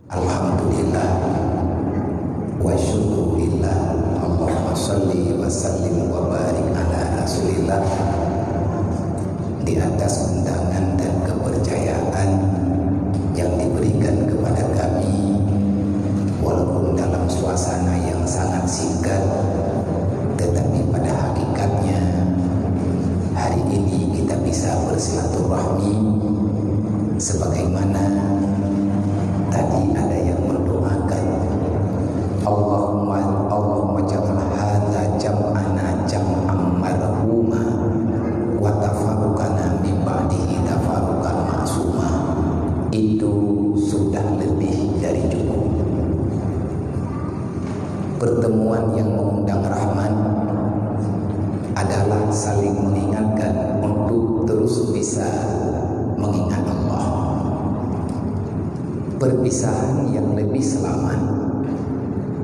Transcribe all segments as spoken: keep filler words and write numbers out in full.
Alhamdulillah wa syukurillah. Allahumma salli wa sallim wa barik ala Rasulillah. Di atas undangan dan kepercayaan yang diberikan kepada kami, walaupun dalam suasana yang sangat singkat, tetapi pada hakikatnya hari ini kita bisa bersilaturahmi sebagaimana tadi ada yang mendoakan, Allahumma, Allahumma ja'al hadza jam'ana jam'an marhuma wa tafarruqana min ba'dihi tafarruqan ma'suma. Itu sudah lebih dari cukup. Pertemuan yang mengundang rahmat adalah saling mengingatkan untuk terus bisa mengingat Allah. Perpisahan yang lebih selamat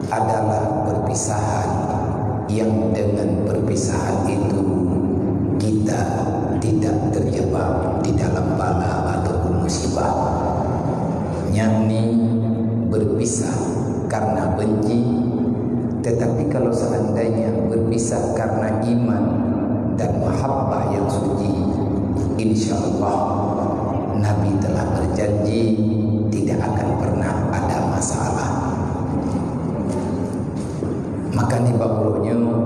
adalah perpisahan yang dengan perpisahan itu kita tidak terjebak di dalam bala ataupun musibah. Yakni berpisah karena benci, tetapi kalau seandainya berpisah karena iman dan mahabbah yang suci, insya Allah Nabi telah berjanji tidak akan pernah ada masalah. Maka nibak uroe nyoe,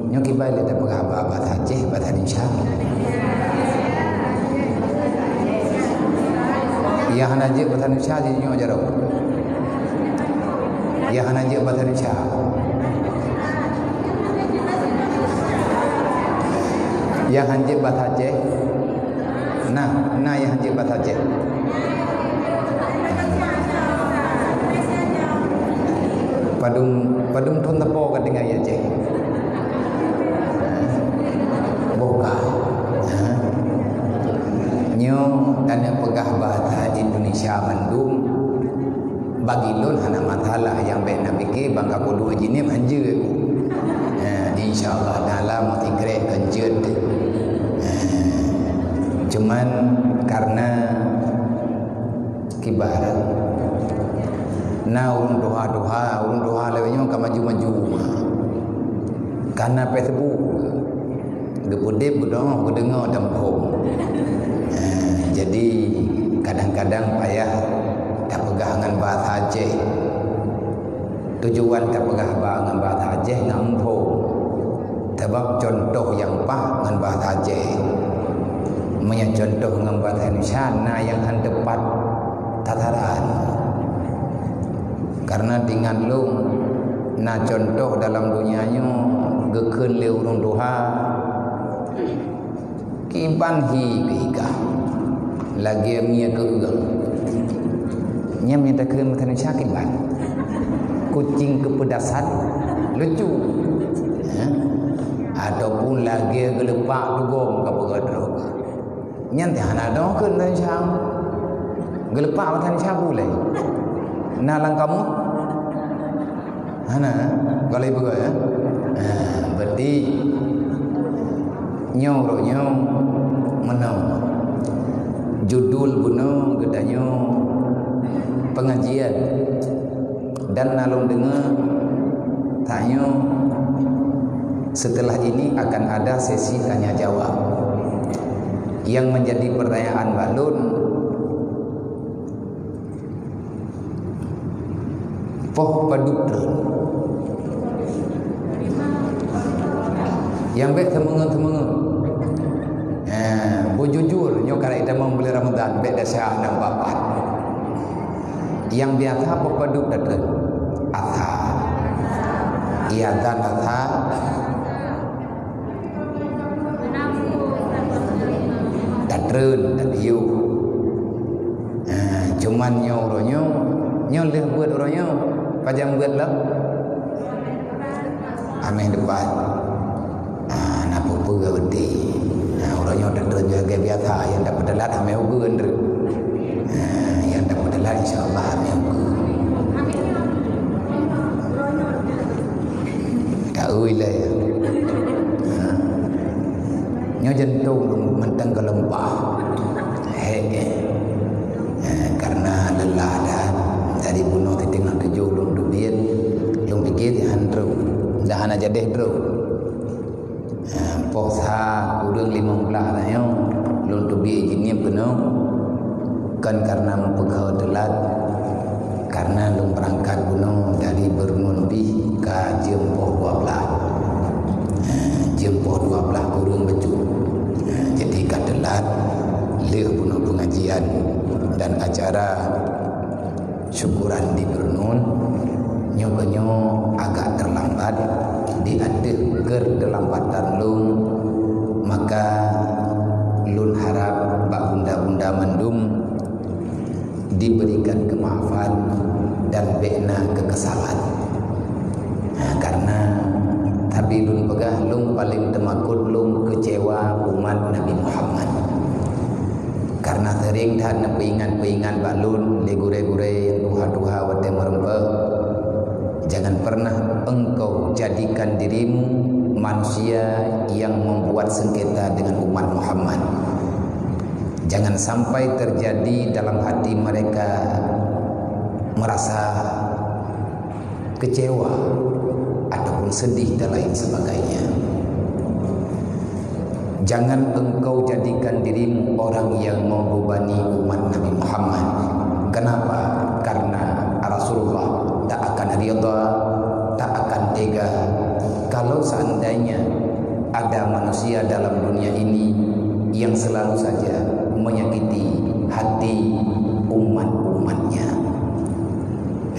nyoe kiban lé tapeugah bahasa Aceh, bahasa Indonesia. Nyang hana jeuet bahasa Indonesia, jih nyoe jaroe. Nyang hana jeuet bahasa Indonesia. Nyang hana jeuet bahasa Aceh. Nah, nah nyang hana jeuet bahasa Aceh. Padum, padum thon teupeu ka tinggai Aceh. Boh ka. Ha? Nyoe tapeugah bahasa Indonesia mandum. Bagi lôn hana masalah, nyang bèk na pike bang ka puluh jihnyan hanjeuet. Ha, insya Allah taala meusikrek hanjeuet. Ha, cuman karena kiban na ureueng tuha-tuha, ureueng tuha lawét nyoe ka maju-maju. Karena Facebook. Geupeudeb, geudeungoe, geudeungoe dan muphom. Eh, jadi kadang-kadang payah tapeugah ngon bahasa Aceh. Tujuan tapeugah ba-, ngon bahasa Aceh ngon muphom. Sabab contoh nyang paih ngon bahasa Aceh. Meunyoe contoh ngon bahasa Indonesia na nyang hana teupat sasaran. Karena ingat lôn, na contoh dalam donya nyoe geukheun lé ureueng tuha, kiban hi geuhigah, lagèe mie keu-ueng. Nyan mie takheun meunan kiban. Kucing keupedasan lucu. Ha? Ataupun lagèe geulepak tugom ka peugah droe. Nyan teuh hana dong keu nan syang. Geulepak mata syang ulèe. Na lam kamus? Hana, galai beugah, ya? Ha, berarti nyoe uroe nyoe meunoe. Judul bunoe geutanyoe pengajian. Dan na lôn deungoe tanyoe setelah ini akan ada sesi tanya jawab. Yang menjadi pertanyaan bak lôn, poh padub treun? Nyang bèk seumeungeut-seumeungeut. Eh, beujujur nyoe ka raya tamong buleuen Ramadhan, bèk desya nang papat. Nyang biasa poh padub tatreun? Asa. Iya, dan asa. Tatreun, tatiyup. Ha, cuman nyoe uroe nyoe, nyoe lheueh beuet uroe nyoe. Pajan beuet lom? Amèh depan. Ah, na peue-peue beutôi. Nah, uroe nyoe tatreun lagèe biasa, nyang tapeuteulat amèh ukeue treuk. Nah, nyang tapeuteulat insya Allah amèh ukeue. Taeu ilèe. Nah. Nyoe jantông mantong geulumpah. Hèk, eh. Eh, karena lelah dan Dibunoe siteungoh tujoh lôn teubiet, lôn pike sihan droe, dah hana jadeh droe. Ha, poh sa kureueng limong blaih tanyoe, lôn teubiet jih nyan keunoe, kon kareuna meupeukhoe teulat, kareuna lôn beurangkat bunoe dari Beureunuen pih ka jeuem poh dua blaih. Ha, jeuem poh dua blaih kureueng bacut. Ha, jadi ka teulat, lheueh bunoe peungajian dan acara syukuran di Beureunuen, nyoe keunyoe agak teulambat. Di ateueh keuteulambatan lôn, maka lôn harab bak bunda-bunda mandum diberikan keumaafan dan bék na keukesalan. Ha, kareuna tapi lôn peugah, lôn paleng teumakot lôn keucewa umat Nabi Muhammad. Kareuna seuring that neupeuingat-peuingat bak lôn lé gurée-gurée nyang tuha-tuha watée meurumpok, "Jangan pernah engkau jadikan dirimu manusia yang membuat sengketa dengan umat Muhammad. Jangan sampai terjadi dalam hati mereka merasa kecewa ataupun sedih dan lain sebagainya. Jangan engkau jadikan dirimu orang yang membebani umat Nabi Muhammad. Kenapa? Karena Rasulullah tak akan ridha, tak akan tega kalau seandainya ada manusia dalam dunia ini yang selalu saja menyakiti hati umat-umatnya."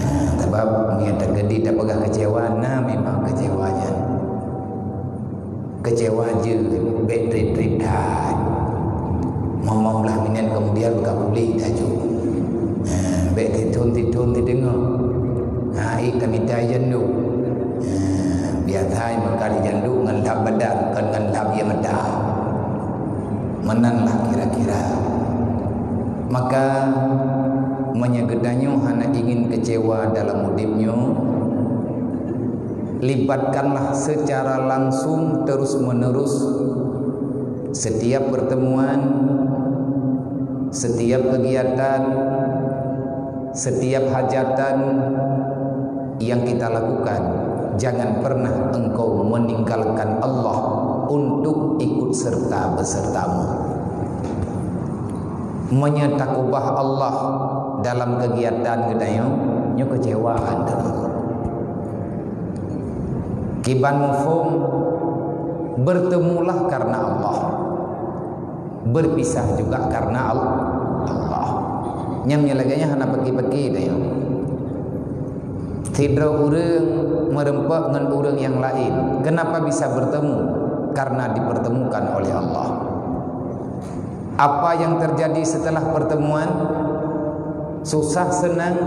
Nah, sebab meunyoe teukeudi tapeugah kecewa, na memang kecewa nyan. Kecewa jeuet, bék trit-trit that. Mamang blah minét kemudian ka puléh laju. Nah, bék titun-titun tideungoe. Nah, ék tamita janduk. Nah, biasa meukat janduk ngon lhab badan, kon ngon lhab ie mata. Meunan lah kira-kira. Maka, meunyoe geutanyoe hana ingin kecewa dalam udeb nyoe, libatkanlah secara langsung terus-menerus setiap pertemuan, setiap kegiatan, setiap hajatan yang kita lakukan, jangan pernah engkau meninggalkan Allah untuk ikut serta besertamu. Meunyoe takubah Allah dalam kegiatan geutanyoe, nyoe keucewaan teuh. Kiban muphom, bertemulah karena Allah. Berpisah juga karena Al-, Allah. Nyang lagée nyan hana peuki-peuki deh. Sidroe ureuëng meureumpok ngon ureuëng nyang laén. Kenapa bisa bertemu? Karena dipertemukan oleh Allah. Apa yang terjadi setelah pertemuan? Susah senang,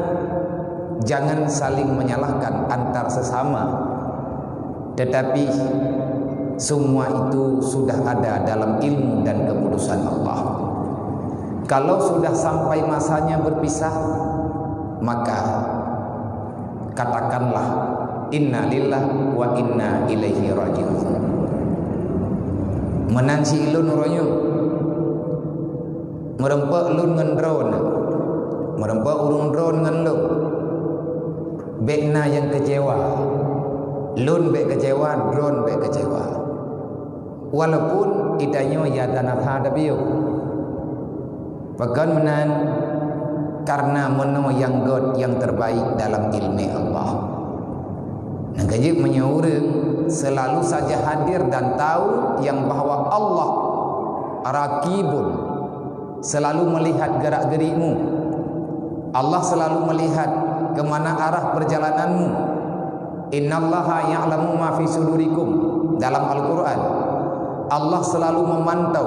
jangan saling menyalahkan antar sesama. Tetapi, semua itu sudah ada dalam ilmu dan keputusan Allah. Kalau sudah sampai masanya berpisah, maka katakanlah, "Inna lillah wa inna ilaihi raji'un." Meunan si ilôn uroe nyoe. Meureumpok lôn ngon droeneuh. Meureumpok ureuëng droeneuh ngon lôn. Bék na nyang keucewa. Lôn bék keucewa, droeneuh bék keucewa. Walaupun geutanyoe ya tanasa tapiôh. Pakon meunan? Karena meunoe nyang gét nyang terbaik dalam iéleumé Allah. Nyang keujeuet meunyoe ureuëng selalu saja hadir dan tahu nyang bahwa Allah raqibun, selalu melihat gerak-gerikmu. Allah selalu melihat ke mana arah perjalananmu. "Innallaha ya'lamu ma fi sudurikum." Dalam Al-Quran, Allah selalu memantau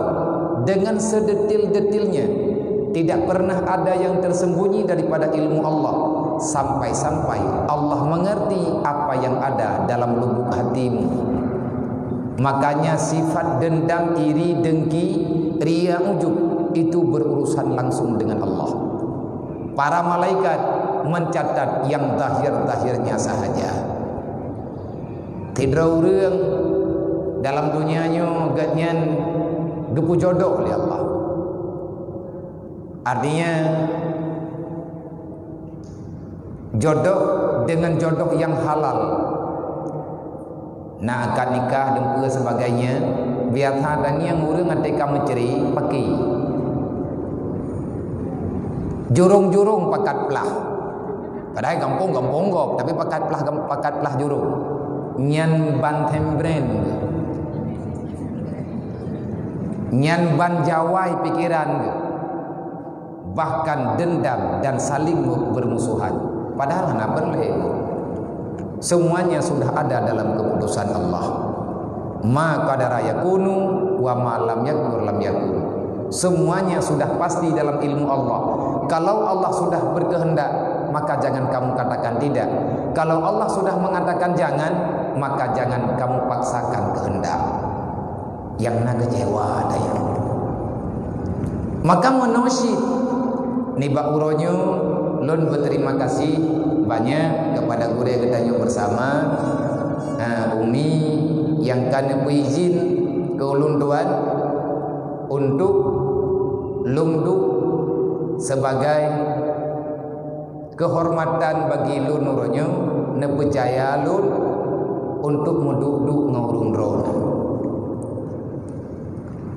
dengan sedetil-detilnya. Tidak pernah ada yang tersembunyi daripada ilmu Allah, sampai-sampai Allah mengerti apa yang ada dalam lubuk hatimu. Makanya sifat dendam, iri, dengki, ria, ujub itu berurusan langsung dengan Allah. Para malaikat mencatat yang zahir-zahirnya sahaja. Sidroe ureuëng dalam dunia nyoe gobnyan geupeujodoh lé Allah. Artinya, Jodoh dengan jodoh yang halal. Na akad nikah dan peue sebagainya. Biasa tangieng ureuëng até ka meucre, paki. Jurong-jurong pakat plah. Padahai gampông-gampông gob, tapi pakat plah, pakat plah jurong. Nyan ban thembren. Nyan ban jawai pikiran. Bahkan dendam dan saling bermusuhan. Padahal hana peureulée. Semuanya sudah ada dalam keputusan Allah. Ma qadara yakunu wa ma lam yaqdur lam yakun. Semuanya sudah pasti dalam ilmu Allah. Kalau Allah sudah berkehendak, maka jangan kamu katakan tidak. Kalau Allah sudah mengatakan jangan, maka jangan kamu paksakan kehendak. Nyang na keucewa tanyoe. Maka meunoe cit nibak uroe nyoe, lôn beuterima kasih banyak kepada gurée geutanyoe bersama, ha, Umi nyang ka neupeuizin keu ulôn tuan untuk lôn duek sebagai keuhormatan bagi lôn uroe nyoe, neupeucaya lôn untuk meuduek-duek ngon ureuëng droeneuh.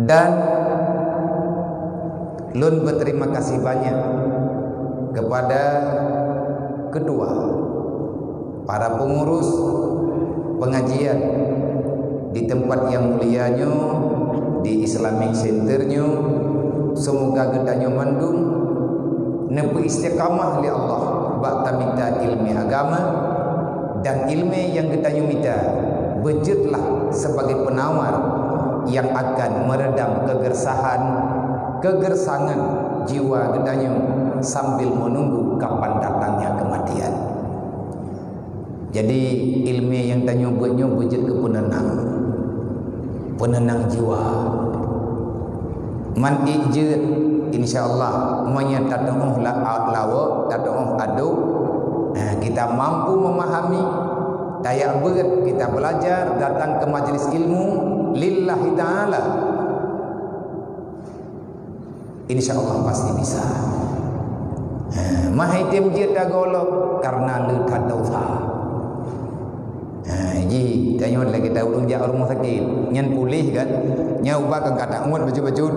Dan lôn beuterima kasih banyak kepada ketua, para pengurus pengajian di tempat yang mulia nyoe, di Islamic Center nyoe. Semoga geutanyoe mandum neupeu istiqamah lé Allah bak tamita ilmu agama, dan ilmu nyang geutanyoe mita beujeuetlah sebagai penawar yang akan meredam kegersahan, kegersangan jiwa geutanyoe sambil menunggu kapan datangnya kematian. Jadi, ilmu nyang tanyoe buet nyoe beujeuet keu peunenang. Peunenang jiwa. Man ék jeuet, insya Allah, meunyoe tatu'oh la-, lawok, tatu'oh aduk, eh, kita mampu memahami, tajak beuet, kita belajar, datang ke majlis ilmu lillahi ta'ala. Insya Allah pasti bisa. Ha, meuhai tem jeuet tagolok karena le that dosa. Ha, ji, tanyoe lagée ta ureuëng jak rumoh sakét. Nyan puléh kan? Nyan ubat kan ka ta ngot bacut-bacut.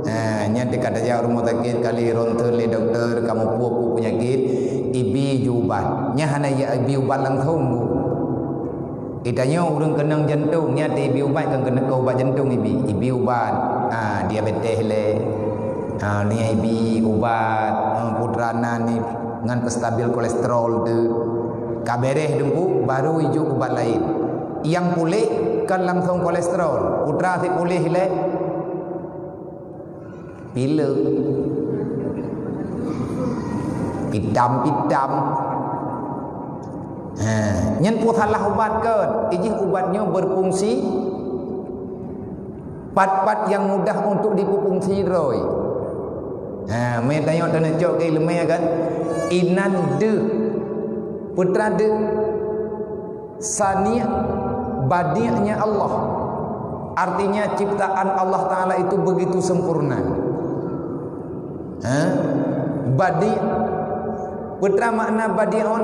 Ha, nyan teuka tajak rumoh sakét kali ronsen lé dokto, kamoe peue-peue peunyakét, ibi ju ubat. Nyan hana ya ibi ubat langsung, Bu. Geutanyoe ureuëng keunong jantong, nyan teuibi ubat, kon keuneuk ubat jantong ibi. Ibi ubat, ah, diabetes lé. Ah, nyan ibi ubat, ah, putra na ni ngan peustabil kolesterol tu. Ka beres teungku, baru ijok ubat laén. Nyang puléh kon langsung kolesterol. Putra si puléh lé. Pilek. Pitam-pitam. Ha, nyan peue salah ubat kon? Ijih ubat nyoe berfungsi pat-pat nyang mudah untuk dipufungsi droe. Ha, meutanyoe taneucok keu ileumé kan? Inan deuh. Putra deuh. Sani' badi'nya Allah. Artinya ciptaan Allah Ta'ala itu begitu sempurna. Ha? Badi'. Peue makna badi'un?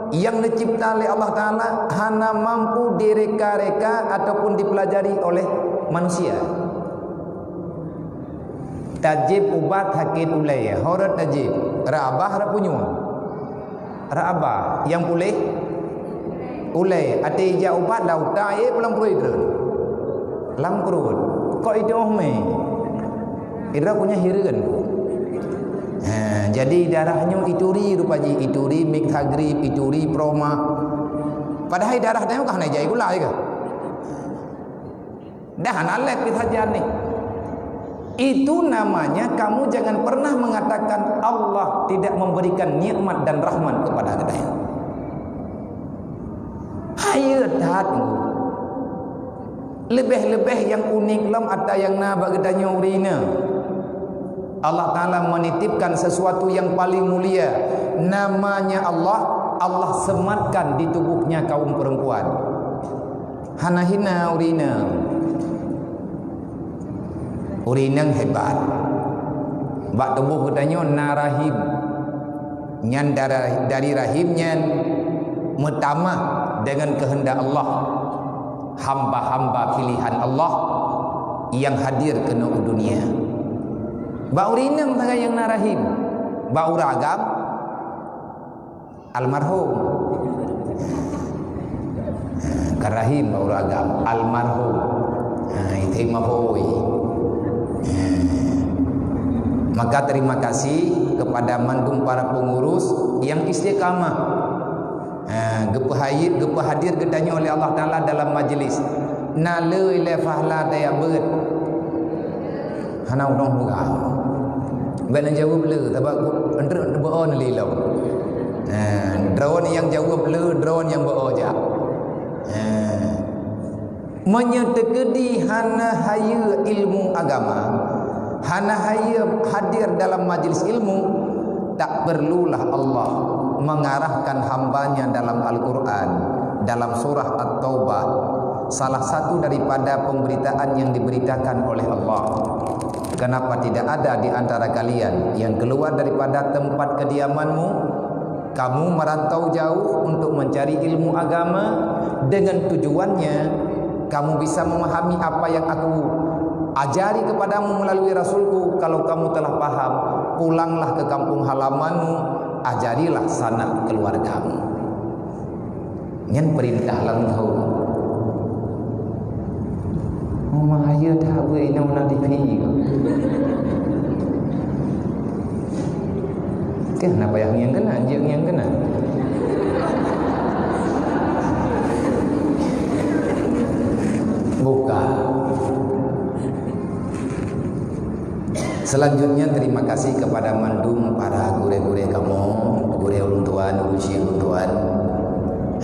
Nyang dicipta lé Allah Ta'ala hana mampu direka-reka ataupun dipelajari oleh manusia. Tajép ubat sakét ulée, ho rot tajép, rot abah, rot punyueng. Rot abah, nyang puléh ulée, até ijak ubat lam utak, eh, lam pruet. Lam pruet. Kok idong mé? Idong punya hireuen. Ha, jadi darah nyoe ituri rupa jih, ituri mixagrip, ituri proma. Padahai darah nyoe ka hana jai gula, ya kan? Dah hana lé pih sajan ni. Itu namanya kamu jangan pernah mengatakan Allah tidak memberikan nikmat dan rahmat kepada kita. Hayeue that. Leubeh-leubeh nyang unik lom ata nyang na bak geutanyoe ureuëng inong. Allah Ta'ala menitipkan sesuatu yang paling mulia. Namanya Allah, Allah sematkan di tubuhnya kaum perempuan. Hana hina ureuëng inong. Ureuëng inong hebat. Bak tuboh geutanyoe na rahim. Nyan dara-, dari rahim nyan meutamah deungon keuheundak Allah, hamba-hamba pilihan Allah nyang hadir keunoe u dunia. Bak ureueng inong sagai nyang na rahim, bak ureueng agam almarhum. Ha, ka rahim bak ureueng agam almarhum. Ha, itu mafui. Ha. Maka terima kasih kepada mandum para pengurus nyang istiqamah. Ha, geupeuhayit, geupeuhadir geutanyoe oleh Allah Taala dalam majlis. Na le ilée fahla daya beuet. Hana ureueng peugah. Bèk neujaweueb le, sabab ku-, entreuk beu-o neulilong. Ha, droeneuh nyang jaweueb le, droeneuh nyang beu-o jak. Ha. Meunyoe teukeudi hana hayeue ilmu agama, hana hayeue hadir dalam majlis ilmu, tak perlulah Allah mengarahkan hamba-Nya dalam Al-Quran, dalam surah At-Taubah, salah satu daripada pemberitaan yang diberitakan oleh Allah. Kenapa tidak ada di antara kalian yang keluar daripada tempat kediamanmu? Kamu merantau jauh untuk mencari ilmu agama dengan tujuannya kamu bisa memahami apa yang aku ajari kepadamu melalui Rasulku. Kalau kamu telah paham, pulanglah ke kampung halamanmu, ajarilah sanak keluargamu. Nyan peurintah langsông. Meuhayeu that beuet inong na dipi. Keuh na payah ngieng keunan, jeuet ngieng keunan. Buka. Selanjutnya, terima kasih kepada mandum para gurée-gurée kamoe, gurée ulôn tuan, guru syik ulôn tuan,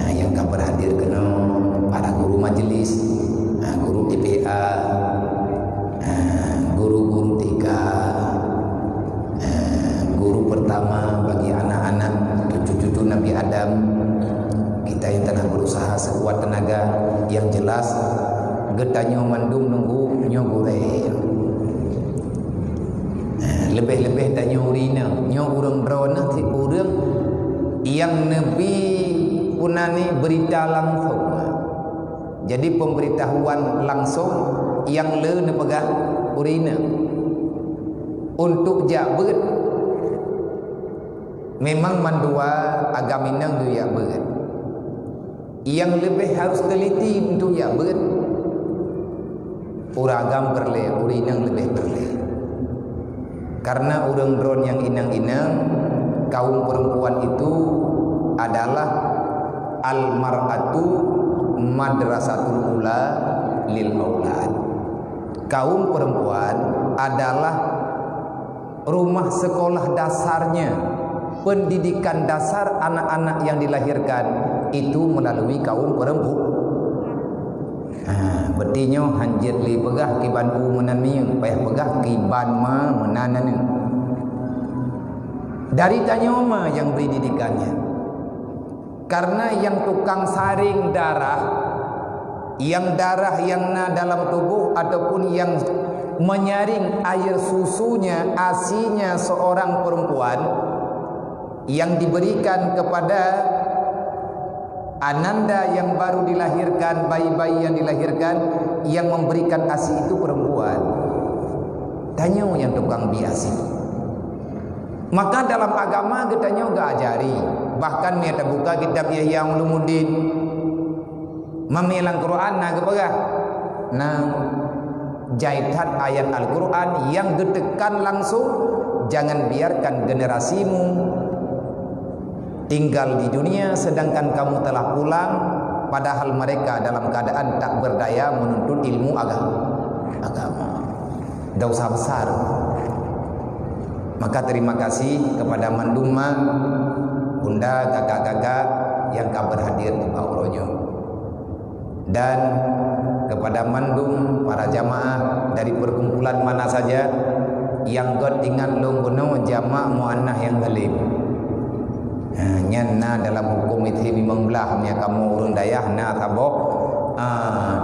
ah, nyang ka berhadir keunoe, para guru majelis, ah, guru T P A, ah, guru-guru T K, ah, guru pertama bagi anak-anak cucu-cucu Nabi Adam. Kita yang telah berusaha sekuat tenaga, yang jelas geutanyoe mandum nunggu nyoe gurée. Leubeh-leubeh tanyoe ureueng inong, nyoe ureueng droeneuh cit ureueng nyang neubi peue nan nyan beurita langsông. Jadi, pemberitahuan langsông nyang le neupeugah ureueng inong. Untuk jak beuet, memang mandua agam inong geujak beuet. Nyang leubeh harôh teliti untuk jak beuet, ureueng agam peureulée, ureueng inong leubeh peureulée. Karena ureueng droeneuh nyang inong-inong, kaum perempuan itu adalah al-mar'atu madrasatul ula lil aulad. Kaum perempuan adalah rumah sekolah dasarnya, pendidikan dasar anak-anak yang dilahirkan itu melalui kaum perempu-, ha, beuti nyoe hanjeuet lé peugah kiban u meunan miyueb, payah peugah kiban ma meunan aneuk. Dari tanyoe ma nyang bri didikan nyan. Karena nyang tukang saring darah, nyang darah nyang na dalam tuboh ataupun nyang menyaring air susunya, asinya seorang perempuan yang diberikan kepada ananda yang baru dilahirkan, bayi-bayi yang dilahirkan, yang memberikan asi itu perempuan. Tanyoe nyang tukang bi asi. Maka dalam agama geutanyoe geuajari, bahkan meunyoe tabuka kitab Ihya Ulumuddin, meunyoe lam Quran na geupeugah, na jai that ayat Al-Quran nyang geuteukan langsung, "Jangan biarkan generasimu tinggal di dunia sedangkan kamu telah pulang, padahal mereka dalam keadaan tak berdaya menuntut ilmu agama." Agama. Dosa besar. Maka terima kasih kepada mandum mak, bunda, kakak-kakak nyang ka berhadir di bak uroe nyoe. Dan kepada mandum para jamaah dari perkumpulan mana saja nyang göt ingat lôn keunoe jamak muannah nyang salim. Ha, nyan na dalam huköm item limong blah, meunyoe kamoe ureuëng dayah na saboh, ha,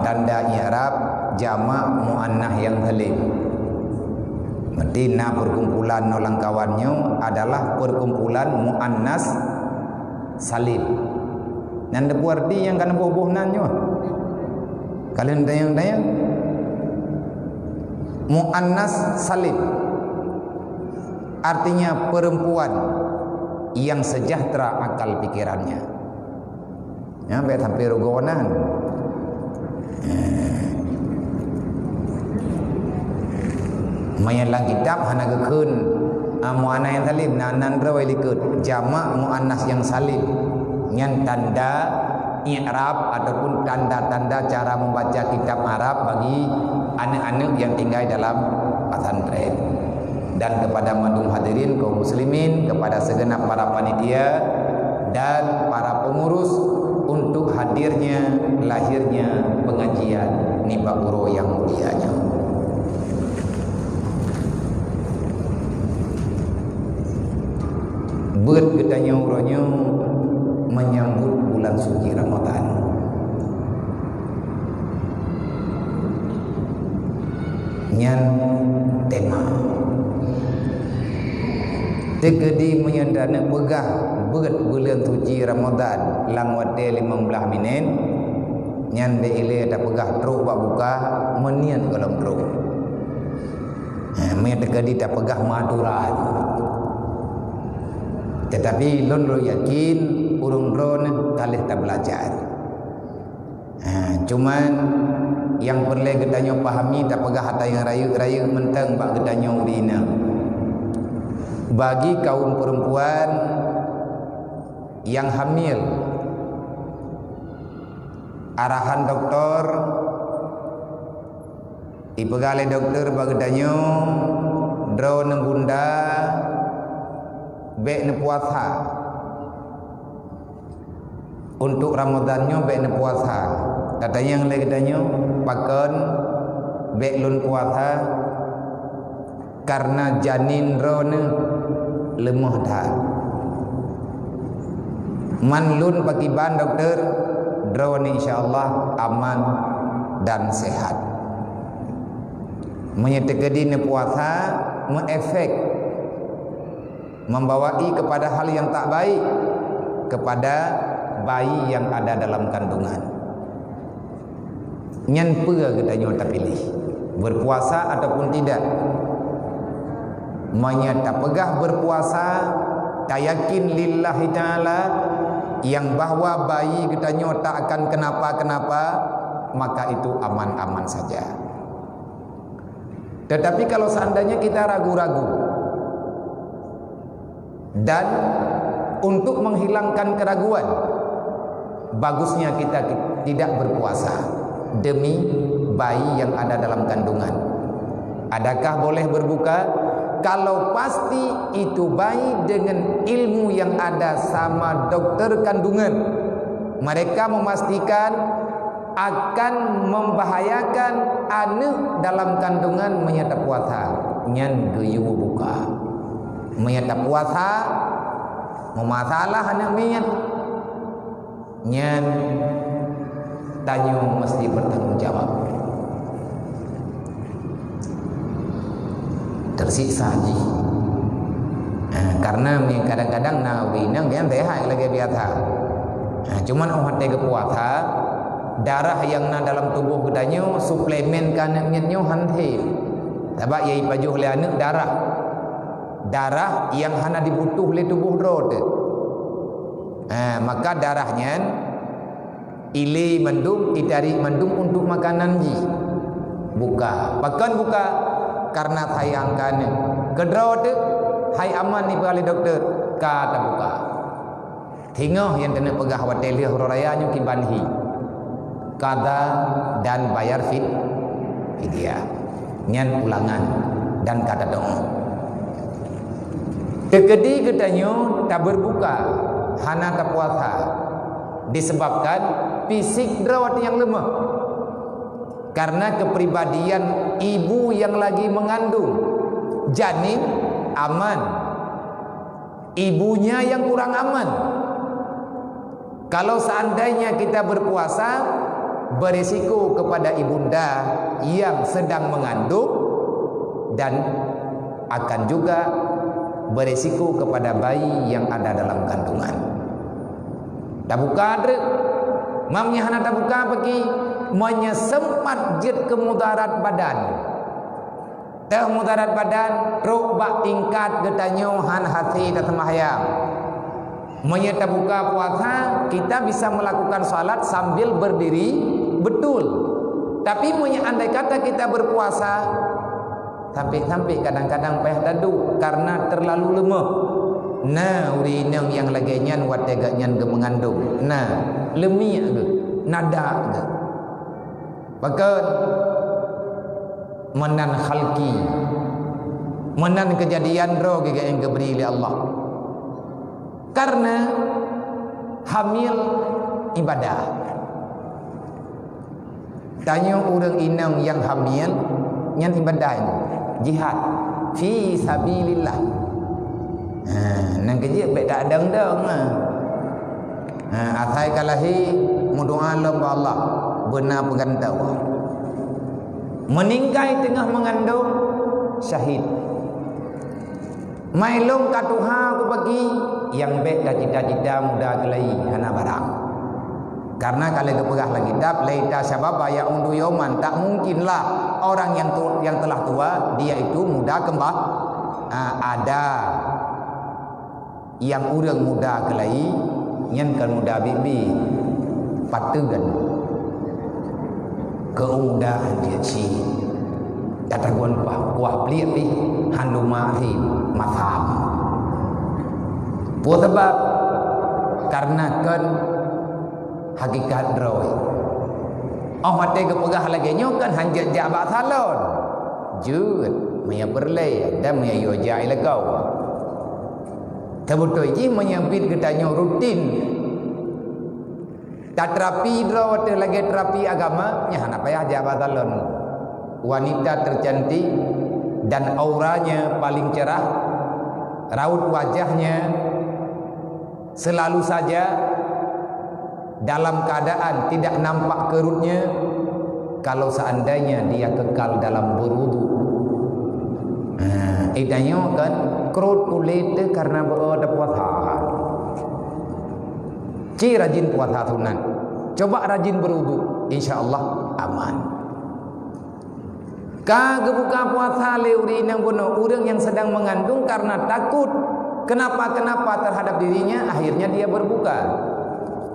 tanda i'rab jamak muannah nyang salim. Berarti na perkumpulan nyoe lam kawan nyoe adalah perkumpulan muannas salim. Nyan teupeue arti nyang ka neuboh-boh nan nyoe? Kalian tanyong-tanyong. Muannas salim. Artinya perempuan yang sejahtera akal pikirannya. Ya, bèk sampai rugoe nan. Eh. Meunyoe lam kitab hana geukheun, ah, muannas nyang salim, na nan droe likot. Jamak muannas nyang salim. Nyan tanda i'rab ataupun tanda-tanda cara membaca kitab Arab bagi aneuk-aneuk yang tinggal dalam pesantren. Dan kepada mandum hadirin kaum muslimin, kepada segenap para panitia dan para pengurus untuk hadirnya, lahirnya pengajian nibak uroe nyang mulia nyoe. Beuet geutanyoe uroe nyoe menyambut bulan suci Ramadan. Nyan tema. Teukeudi meunyoe taneuk peugah beuet buleuen suci Ramadan lam watèe limong blaih minét, nyan bèk ilèe tapeugah trok bak buka, meuniet gohlom trok. Ha, meunyoe teukeudi tapeugah meuaturan. Teutapi lôn, lôn yakin ureueng droeneuh ka lheueh tabeulajar. Ha, cuman nyang peureulèe geutanyoe pahami, tapeugah ata nyang rayeuk-rayeuk mantong bak geutanyoe ureueng inong. Bagi kaum perempuan yang hamil, arahan doktor, ipeugah lé doktor bak geutanyoe, droeneuh bunda bèk neupuasa. Untuk Ramadan nyoe bèk neupuasa. Tatanyong lé geutanyoe, pakon bèk lôn puasa? Karena janin droeneuh leumoh that. Man lôn pakriban doktor, droeneuh insya Allah aman dan sehat. Meunyoe teukeudi neupuasa, meuefek, membawai kepada hal yang tak baik kepada bayi yang ada dalam kandungan. Nyan peue geutanyoe tapiléh, berpuasa ataupun tidak. Meunyoe tapeugah berpuasa, tayakin lillahi ta'ala, yang bahwa bayi geutanyoe tak akan kenapa-kenapa, maka itu aman-aman saja. Tetapi kalau seandainya kita ragu-ragu, dan untuk menghilangkan keraguan, bagusnya kita ki-, tidak berpuasa demi bayi yang ada dalam kandungan. Adakah boleh berbuka? Kalau pasti itu bayi dengan ilmu yang ada sama dokter kandungan, mereka memastikan akan membahayakan aneuk dalam kandungan meunyoe tapuasa, nyan geuyue buka. Meunyoe tapuasa, meumasalah aneuk miet, nyan tanyoe meusti bertanggung jawab. Tersiksa jih. Ha, karena mi-, kadang-kadang na ureueng inong nyang sehat lagèe biasa. Ha, cuman óh watèe geupuasa, darah nyang na dalam tuboh geutanyoe suplemen keu aneuk miet nyoe han sép. Sabab nyang jipajoh lé aneuk darah. Darah nyang hana jibutuh lé tuboh droe teuh. Ha, maka darah nyan ilé mandum, itarek mandum untuk makanan jih. Buka. Pakon buka? Karena sayang keu aneuk. Keudroe teuh, hai aman ipeugah lé doktor, ka tabuka. Teungoh nyang taneuk peugah watèe lheueh uroe raya nyoe kiban hi. Qadha dan bayar fid-, fidyah. Nyan ulangan dan ka tadeungoe. Teukeudi geutanyoe tabeurbuka, hana tapuasa, disebabkan fisik droe nyang leumoh. Karena kepribadian ibu yang lagi mengandung, janin aman. Ibunya yang kurang aman. Kalau seandainya kita berpuasa, berisiko kepada ibunda yang sedang mengandung dan akan juga berisiko kepada bayi yang ada dalam kandungan. Tabuka treuk. Meunyoe hana tabuka paki, meunyoe sempat jeuet keu mudarat badan. Teuh mudarat badan, trok bak tingkat geutanyoe han hase taseumayang. Meunyoe tabuka puasa, kita bisa melakukan salat sambil berdiri betul. Tapi meunyoe andai kata kita berpuasa, sampai-sampai kadang-kadang payah taduek karena terlalu leumah. Na ureueng inong nyang lagée nyan watée geuh nyan geumeungandong. Na, leumiek geuh, na dak geuh. Pakon? Meunan khalqi. Meunan keujadian droe geuh nyang geubri lé Allah. Karena hamil ibadah. Tanyoe ureueng inong nyang hamil, nyan ibadah nyoe. Jihad fi sabilillah. Ha, nyang keujeuet bék tak dong-dong, ha. Ha, asai ka lahé, meudoa lom bak Allah, beuna peugantoe. Meuninggai teungoh meungandong, syahid. Mai lôn ka tuha ku paki, nyang bék tacita-cita muda keulayi, hana barang. Karena ka lheueh geupeugah lam kitab, "Laita syababa ya'udu yauman," tak mungkinlah orang yang tu-, yang telah tua, dia itu muda kemba-, ah, ada. Nyang ureueng muda keulayi, nyan kon muda bibi. Pateuen. Keu muda hanjeuet cit. Gata gon pah, kuah pliek pih, han luma ri masam. Peue sabab? Karena kon hakikat droe. Óh watée geupeugah lagée nyoe kan hanjeuet jak bak salon. Jeuet, meunyoe peureulée dan meunyoe yue jak ilakau. Teubeutôi jih meunyoe biet geutanyoe rutin taterapi droe teuh lagée terapi agama, nyan hana payah jak bak salon. Wanita tercantik dan auranya paling cerah, raut wajahnya selalu saja dalam keadaan tidak nampak kerutnya, kalau seandainya dia kekal dalam berwudu. Ha, eh, tanyoe kan, kerut kulét teuh karena beu-, ada puasa. Ci rajin puasa sunat. Coba rajin berwudu, insya Allah aman. Ka geubuka puasa lé ureueng inong bunoe, ureueng nyang sedang mengandung karena takut kenapa-kenapa terhadap dirinya, akhirnya dia berbuka.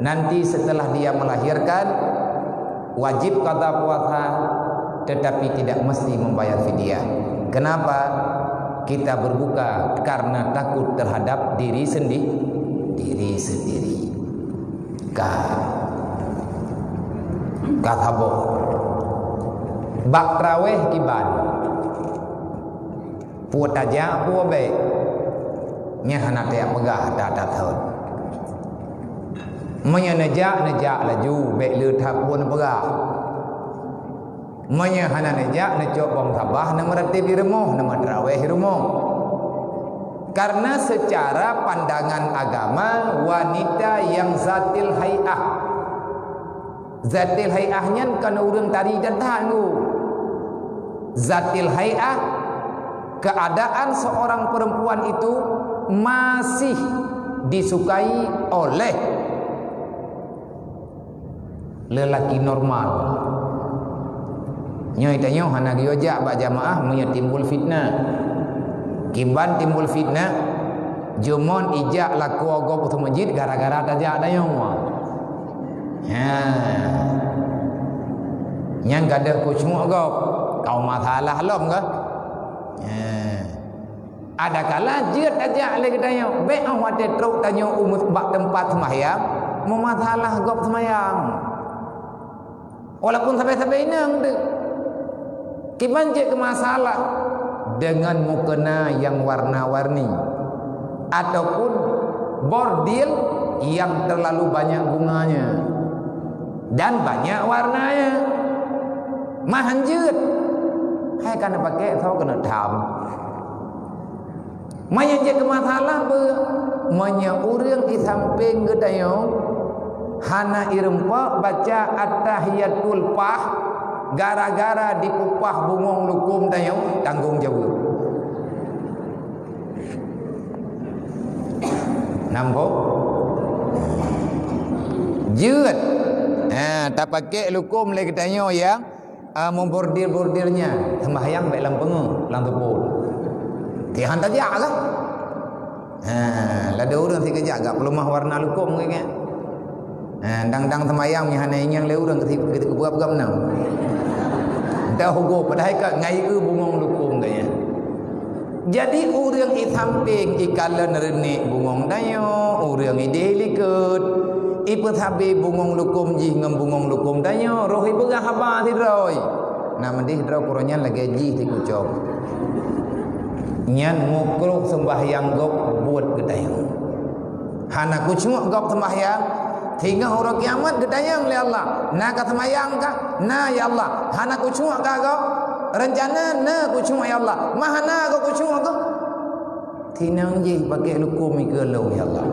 Nanti setelah dia melahirkan, wajib qadha puasa, tetapi tidak mesti membayar fidyah. Kenapa? Kita berbuka karena takut terhadap diri sendi-, diri sendiri. Ka. Ka saboh. Bak traweh kiban. Peue tajak, peue bék. Nyan hana tajak peugah that-that thon. Meunyoe neujak, neujak laju, bék le that peue neupeugah. Meunyoe hana neujak, neucok bom sabah, neumeurateb di rumoh, neumeuterawéh di rumoh. Karena secara pandangan agama, wanita yang zatil hai'ah. Zatil hai'ah nyan kon ureueng tari dan tango. Zatil hai'ah, keadaan seorang perempuan itu masih disukai oleh lelaki normal. Nyoe tanyoe hana geuyue jak bak jamaah meunyoe timbul fitnah. Kiban timbul fitnah, jumon ijak lakoe gob u masjid gara-gara tajak tanyoe. Ha. Nyang gadôh khusyuk gob, ka masalah lom kah? Ha. Adakala jeuet tajak lé geutanyoe, bék óh watée trok tanyoe u mus-, bak teumpat seumayang, meumasalah gob seumayang. Walaupun sabe-sabe inong teuh. Kiban cit keu masalah dengan mukena yang warna-warni ataupun bordil yang terlalu banyak bunganya dan banyak warnanya. Mah hanjeuet. Hai kana pakai tho kena tham. Meunyoe jeuet keu masalah beu, meunyoe ureueng di sampéng geutanyoe hana irumpok baca At-Tahiyatul Pah gara-gara dipupah bungong lukôm tanyoe, tanggong jaweueb. Nampak? Jeuet. Ha, tapakék lukôm lé geutanyoe nyang, ah, meubordir-bordir nyan. Seumbahyang bèk lam peungeuh, lam teupôt. Tihan tajak lah. Ha, ladôm ureueng sikeujak gak peuleumah warna lukôm keu nyan. Ha, dang-dang seumbahyang meuhana ingat lé ureueng keu, keu, keu peugah-peugah meunan. Dah hugo padahai ka ngai eu bungong lukôm gaya. Jadi ureueng i sampéng i kalon reunek bungong tanyoe, ureueng i deh likot, i peusabe bungong lukôm jih ngon bungong lukôm tanyoe, roh i peugah haba sidroe. Na meudeh droe keuroe nyan lagèe jih sikucok. Nyan mukroh seumbahyang gob buet geutanyoe. Hana kucuek gob seumbahyang, singoh uroe kiamat geutanyong lé Allah, "Na ka seumbahyang kah?" "Na, ya Allah." "Hana kucuek kah gob?" "Reuncana na kucuek, ya Allah." "Ma hana gob kucuek gob?" "Tinong jih pakék lukôm ikeue lôn, ya Allah."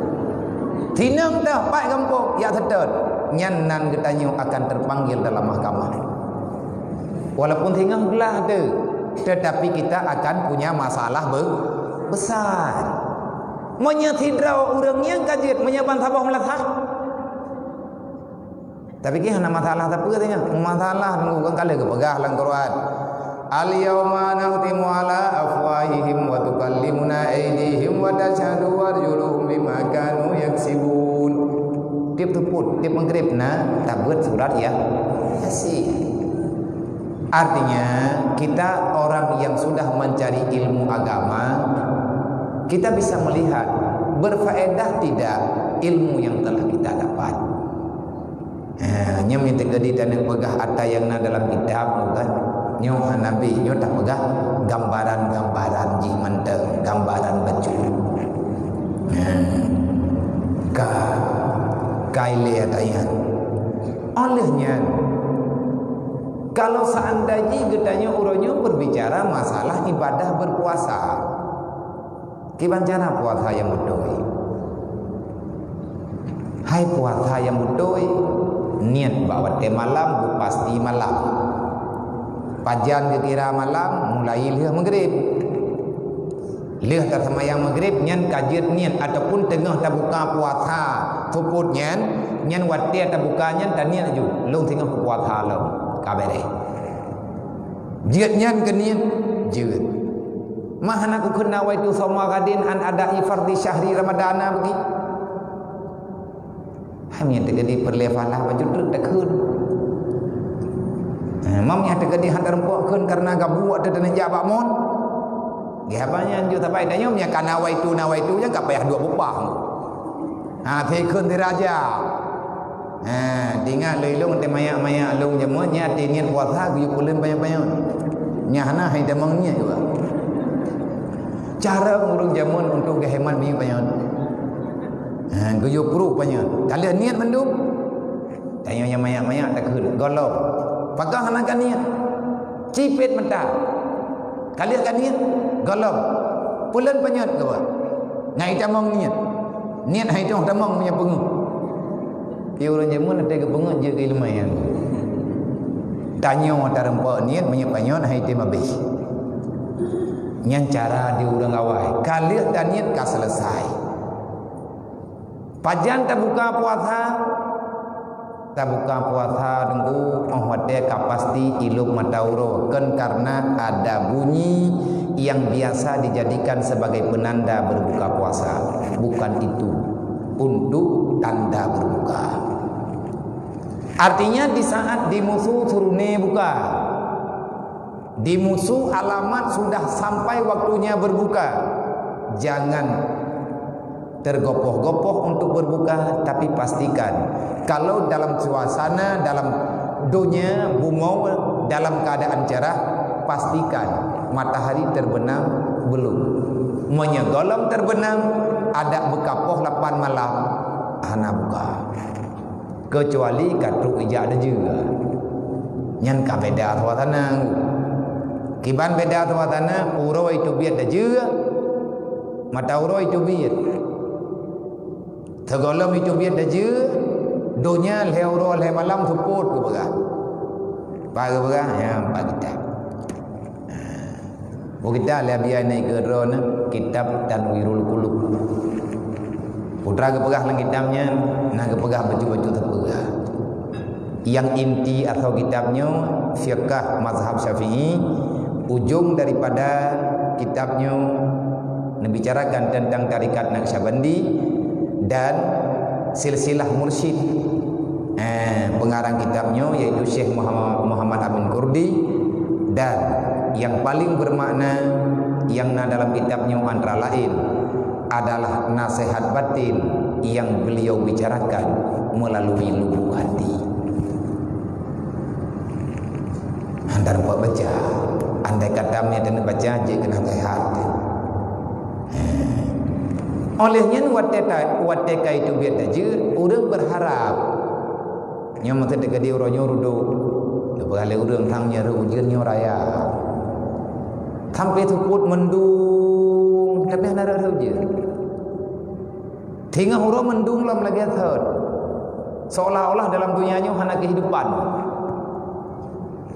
Tinong teuh pat gampông, jak seutôt. Nyan nan geutanyoe akan terpanggil dalam mahkamah. Walaupun singoh glah teuh, tetapi kita akan punya masalah be-, besar. Meunyoe sidroe ureueng nyang ka jeuet, meunyoe ban saboh meulasah. Tapi keu hana masalah sapeue saja. Masalah nunggu kan kali geupeugah lam Quran. "Al-yauma nakhtimu ala afwahihim wa tukallimuna aidihim wa tashhadu arjuluhum bima kanu yaksibun." Tiep teupôt, tiep Maghrib na tabeuet surat ya, Yasin. Artinya, kita orang yang sudah mencari ilmu agama, kita bisa melihat berfaedah tidak ilmu yang telah kita dapat. Ha, nyoe meuteugadi taneuk peugah ata nyang na dalam kitab, bukan? Nyoe hana beh, nyoe tapeugah gambaran-gambaran jih mantong, gambaran bacut. Ha, ka, ka ilée ata nyan. Óh lheueh nyan, kalau seandainya geutanyoe uroe nyoe berbicara masalah ibadah berpuasa, kiban cara puasa nyang beutôi? Hai puasa nyang beutôi, niet bak watée malam, beupasti malam. Pajan geukira malam, mulai lheueh Maghrib. Lheueh taseumayang Maghrib nyan ka jeuet niet ataupun teungoh tabuka puasa seupôt nyan, nyan watée tabuka nyan taniet laju, lôn singoh kupuasa lom, ka béréh. Jeuet nyan keu niet, jeuet. Ma hana kukheun nawaitu shauma ghadin an ada'i fardhi syahri ramadana beugi. Hai meunyo teukeudi peureulée pahala bacut treuk takheun. Eh, mam nyang teukeudi han tareumpok kheun kareuna gabuek teuh teuneuk jak bak mon. Geuh haba nyan jeuet sabai tanyoe meunyo ka nawaitu, nawaitu nyan ka payah duek bupah. Ha, thee kheun thee raja. Ha, tingat lôn ilôn teuh mayak-mayak lôn jameun nyan até niet puasa geuyue peuleuen panyöt-panyöt. Nyan hana hai tamong niet juga. Cara ureuëng jameun untuk geuhemat minyeuk panyöt. Ha, geuyue pruh panyöt. Ka lheueh niet mandum. Tanyoe nyang mayak-mayak takheun, gohlom. Pakon hana ka niet? Cipet mata. Ka lheueh ka niet? Gohlom. Peuleuen panyöt geuba. Ngai tamong niet. Niet hai toh tamong meunyo peungeuh. Pi ureuëng jameun até geupeungeuh jeuet keu ileumèe nyan. Tanyoe tareumpok niet meunyo panyöt hai tem abéh. Nyan cara di ureuëng awai. Ka lheueh taniet ka selesai. Pajan tabuka puasa? Tabuka puasa Teungku, óh watée ka pasti ilop mata uroe, kon karena ada bunyi yang biasa dijadikan sebagai penanda berbuka puasa. Bukan itu untuk tanda berbuka. Artinya di saat di musu surune buka. Di musu alamat sudah sampai waktunya berbuka. Jangan tergopoh-gopoh untuk berbuka, tapi pastikan kalau dalam suasana, dalam donya, bumoe, dalam keadaan cerah, pastikan matahari terbenam belum. Meunyo gohlom terbenam, adak beukapoh lapan malam, hana buka. Keucuali ka trok ijak deujeue. Nyan ka beda suasana. Kiban beda suasana, uroe teubiet deujeue, mata uroe teubiet. Sigohlom teubiet deujeue, donya lhée uroe lhée malam seupôt geupeugah. Pat geupeugah, nyan pat kitab. Buku kitab lé Abi Ainai keu droeneuh, kitab Tanwirul Qulub. Putra geupeugah lam kitab nyan, na geupeugah bacut-bacut teupeugah. Nyang inti asai kitab nyoe fiqah mazhab Syafi'i, ujong daripada kitab nyoe neubicarakan teuntang tarekat Naqsyabandi dan silsilah mursyid. Eh, peungarang kitab nyoe yaitu Syekh Muhammad, Muhammad Amin Kurdi, dan nyang paleng beumakna nyang na dalam kitab nyoe antara laén adalah nasehat batin nyang beliau bicarakan melalui lubuk hati. Hana rumpok baca. Andai kata meunyoe taneuk baca, jeuet keu nasehat. Oleh nyan watée ta-, watée ka itu biet tajeuet, ureuëng berharap. Nyoe masa teuka di uroe nyoe rudok. Leubeh lé ureuëng sang nyoe rhot ujeuen nyoe raya. Sampai seupôt mendung, tapi hana rhot ujeuen. Teungoh uroe mendung lom lagée thot. Seolah-olah dalam dunia nyoe hana kehidupan.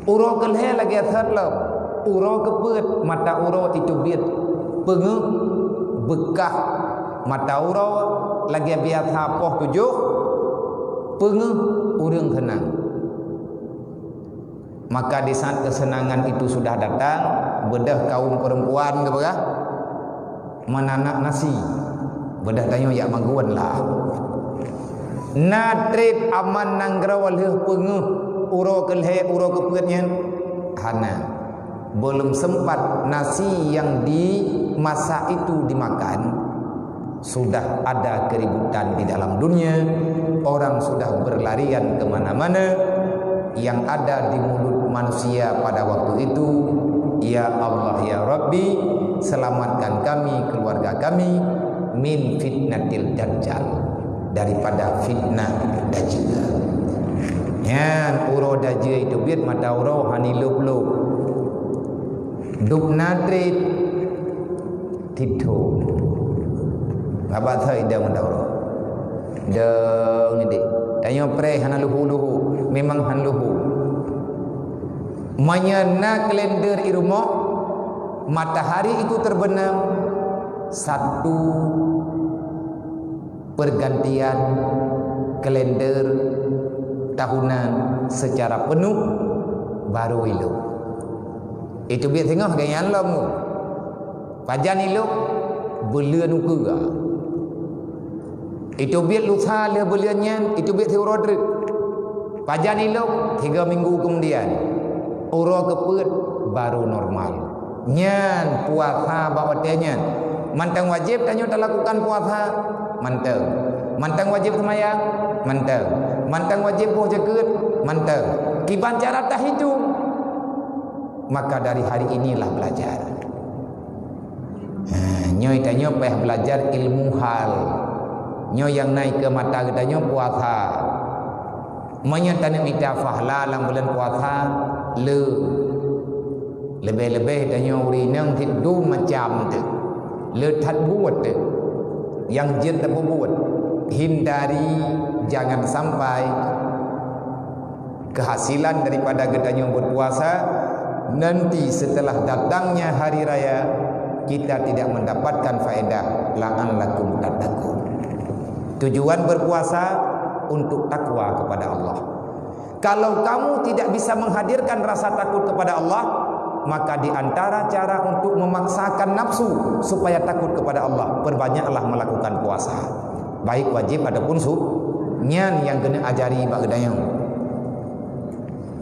Uroe keulhée lagée thot lom. Uroe keupeuet mata uroe itu biet. Peungeuh beukah mata uroe lagée biasa poh tujoh. Peungeuh ureuëng keunang. Maka di saat kesenangan itu sudah datang, beudôh kaum perempuan geupeugah, "Meunanak nasi, beudôh tanyoe jak magun lah." Na treb aman nanggroe lheueh peungeuh uroe keulhée uroe keupeuet nyan? Hana. Belum sempat nasi yang di masa itu dimakan, sudah ada keributan di dalam dunia, orang sudah berlarian ke mana-mana. Yang ada di mulut manusia pada waktu itu, "Ya Allah, ya Rabbi, selamatkan kami, keluarga kami, min fitnatil dajjal, daripada fitnah dajjal." Nyan uroe dajjal itu biet mata uroe hani lop-lop. Dub na treb. Titho. Ngabak thai idang meudaurah. Dong idéh. Tanyoe preh hana luhu-luhu. Memang han luhu. Meunyoe na kalender i rumoh, matahari itu terbenam satu pergantian kalender tahunan secara penuh, baru ilok. Itu biet singoh gaya lom. Pajan ilok, buleuen ukeue. Itu biet lusa lheueh buleuen nyan, itu biet siuroe treuk. Pajan ilok, tiga minggu kemudian. Uroe keupeuet baru normal. Nyan puasa bak watée nyan. Mantong wajéb tanyoe talakukan puasa? Mantong. Mantong wajéb seumayang? Mantong. Mantong wajéb boh jakeuet? Mantong. Kiban cara tahitung? Maka dari hari inilah belajar. Ha, nyoe tanyoe payah belajar ilmu hal. Nyoe nyang na ikeue mata geutanyoe puasa. Meunyoe taneuk mita pahala lam buleuen puasa, le. Leubeh-leubeh tanyoe ureuëng inong cit dum macam teuk. Le that buet teuk. Nyang jeuet tapeubuet. Hindari, jangan sampai kehasilan daripada geutanyoe berpuasa, nanti setelah datangnya hari raya, kita tidak mendapatkan faedah, la'allakum tattaqun. Tujuan berpuasa untuk takwa kepada Allah. Kalau kamu tidak bisa menghadirkan rasa takut kepada Allah, maka di antara cara untuk memaksakan nafsu supaya takut kepada Allah, perbanyaklah melakukan puasa. Baik wajib ataupun su-, nyan nyang keuneuk ajari bak geutanyoe.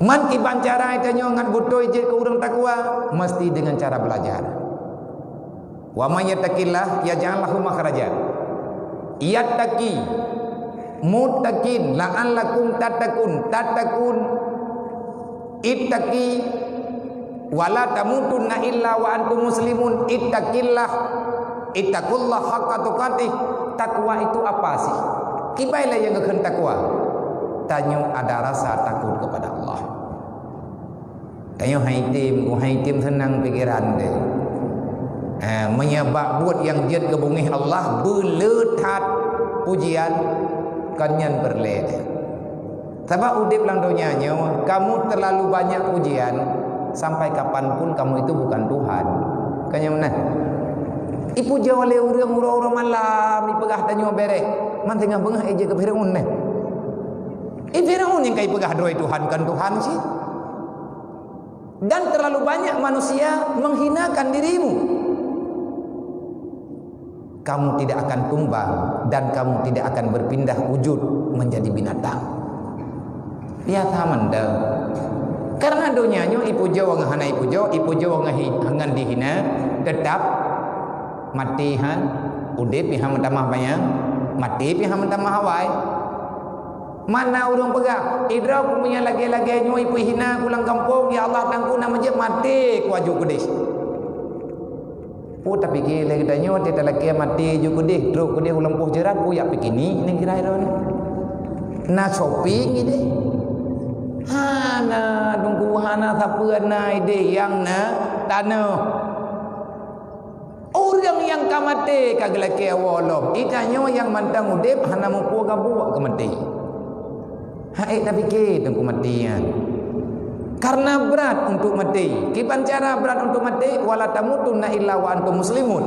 Man kiban cara tanyoe ngat beutôi jeuet keu ureuëng takwa, mesti dengan cara belajar. "Wa may yattaqillah yaj'al lahu makhraja." Yattaqi, muttaqin, la'allakum tattaqun, tattaqun, ittaqi, "Wa la tamutunna illa wa antum muslimun." Ittaqillah. Ittaqullaha haqqa tuqatih. Takwa itu apa sih? Kiban lé nyang geukheun takwa? Tanyoe ada rasa takut kepada Allah. Tanyoe hai tem, hai tem seunang pikiran teuh. Ha, meunyoe bak buet nyang jeuet keu beungéh Allah, beuleutat pujian, kon nyan peureulée teuh. Sabab udeb lam donya nyoe, kamu terlalu banyak pujian, sampai kapan pun kamu itu bukan Tuhan. Bukan nyang meunan? Ipujoe lé ureuëng uroe-uroe malam, ipeugah tanyoe béréh. Man teungoh beungoh ijak keu Firaun neh. I Firaun nyang ka ipeugah droe Tuhan kon Tuhan cit. Dan terlalu banyak manusia menghinakan dirimu. Kamu tidak akan tumbang dan kamu tidak akan berpindah wujud menjadi binatang. Biasa mandum. Karena donya nyoe ipujoe ngon hana ipujoe, ipujoe ngon hi-, ngon dihina, tetap maté han, udeb pih han meutamah panyang, maté pih han meutamah awai. Mana ureuëng peugah, "Idroe ku meunyoe lagée-lagée nyoe ipeuhina ku lam gampông, ya Allah, Tuhanku, na meujeuet maté ku aju keudeh." Peue tapike lé geutanyoe, watée talakée maté ju keudeh, trok keudeh u lampôh jeurat, peue jak piknik nanggroe droeneuh? Na shopping ideh? Hana, Teungku, hana sapeue na ideh, nyang na tanoh. Ureuëng nyang ka maté ka geulakée woe lom. Geutanyoe nyang mantong udeb hana muphom gabuek keu maté. Hai tapike Teungku maté nyan. Karena berat untuk maté. Kiban cara berat untuk maté, "Wala tamutunna illa wa antum muslimun."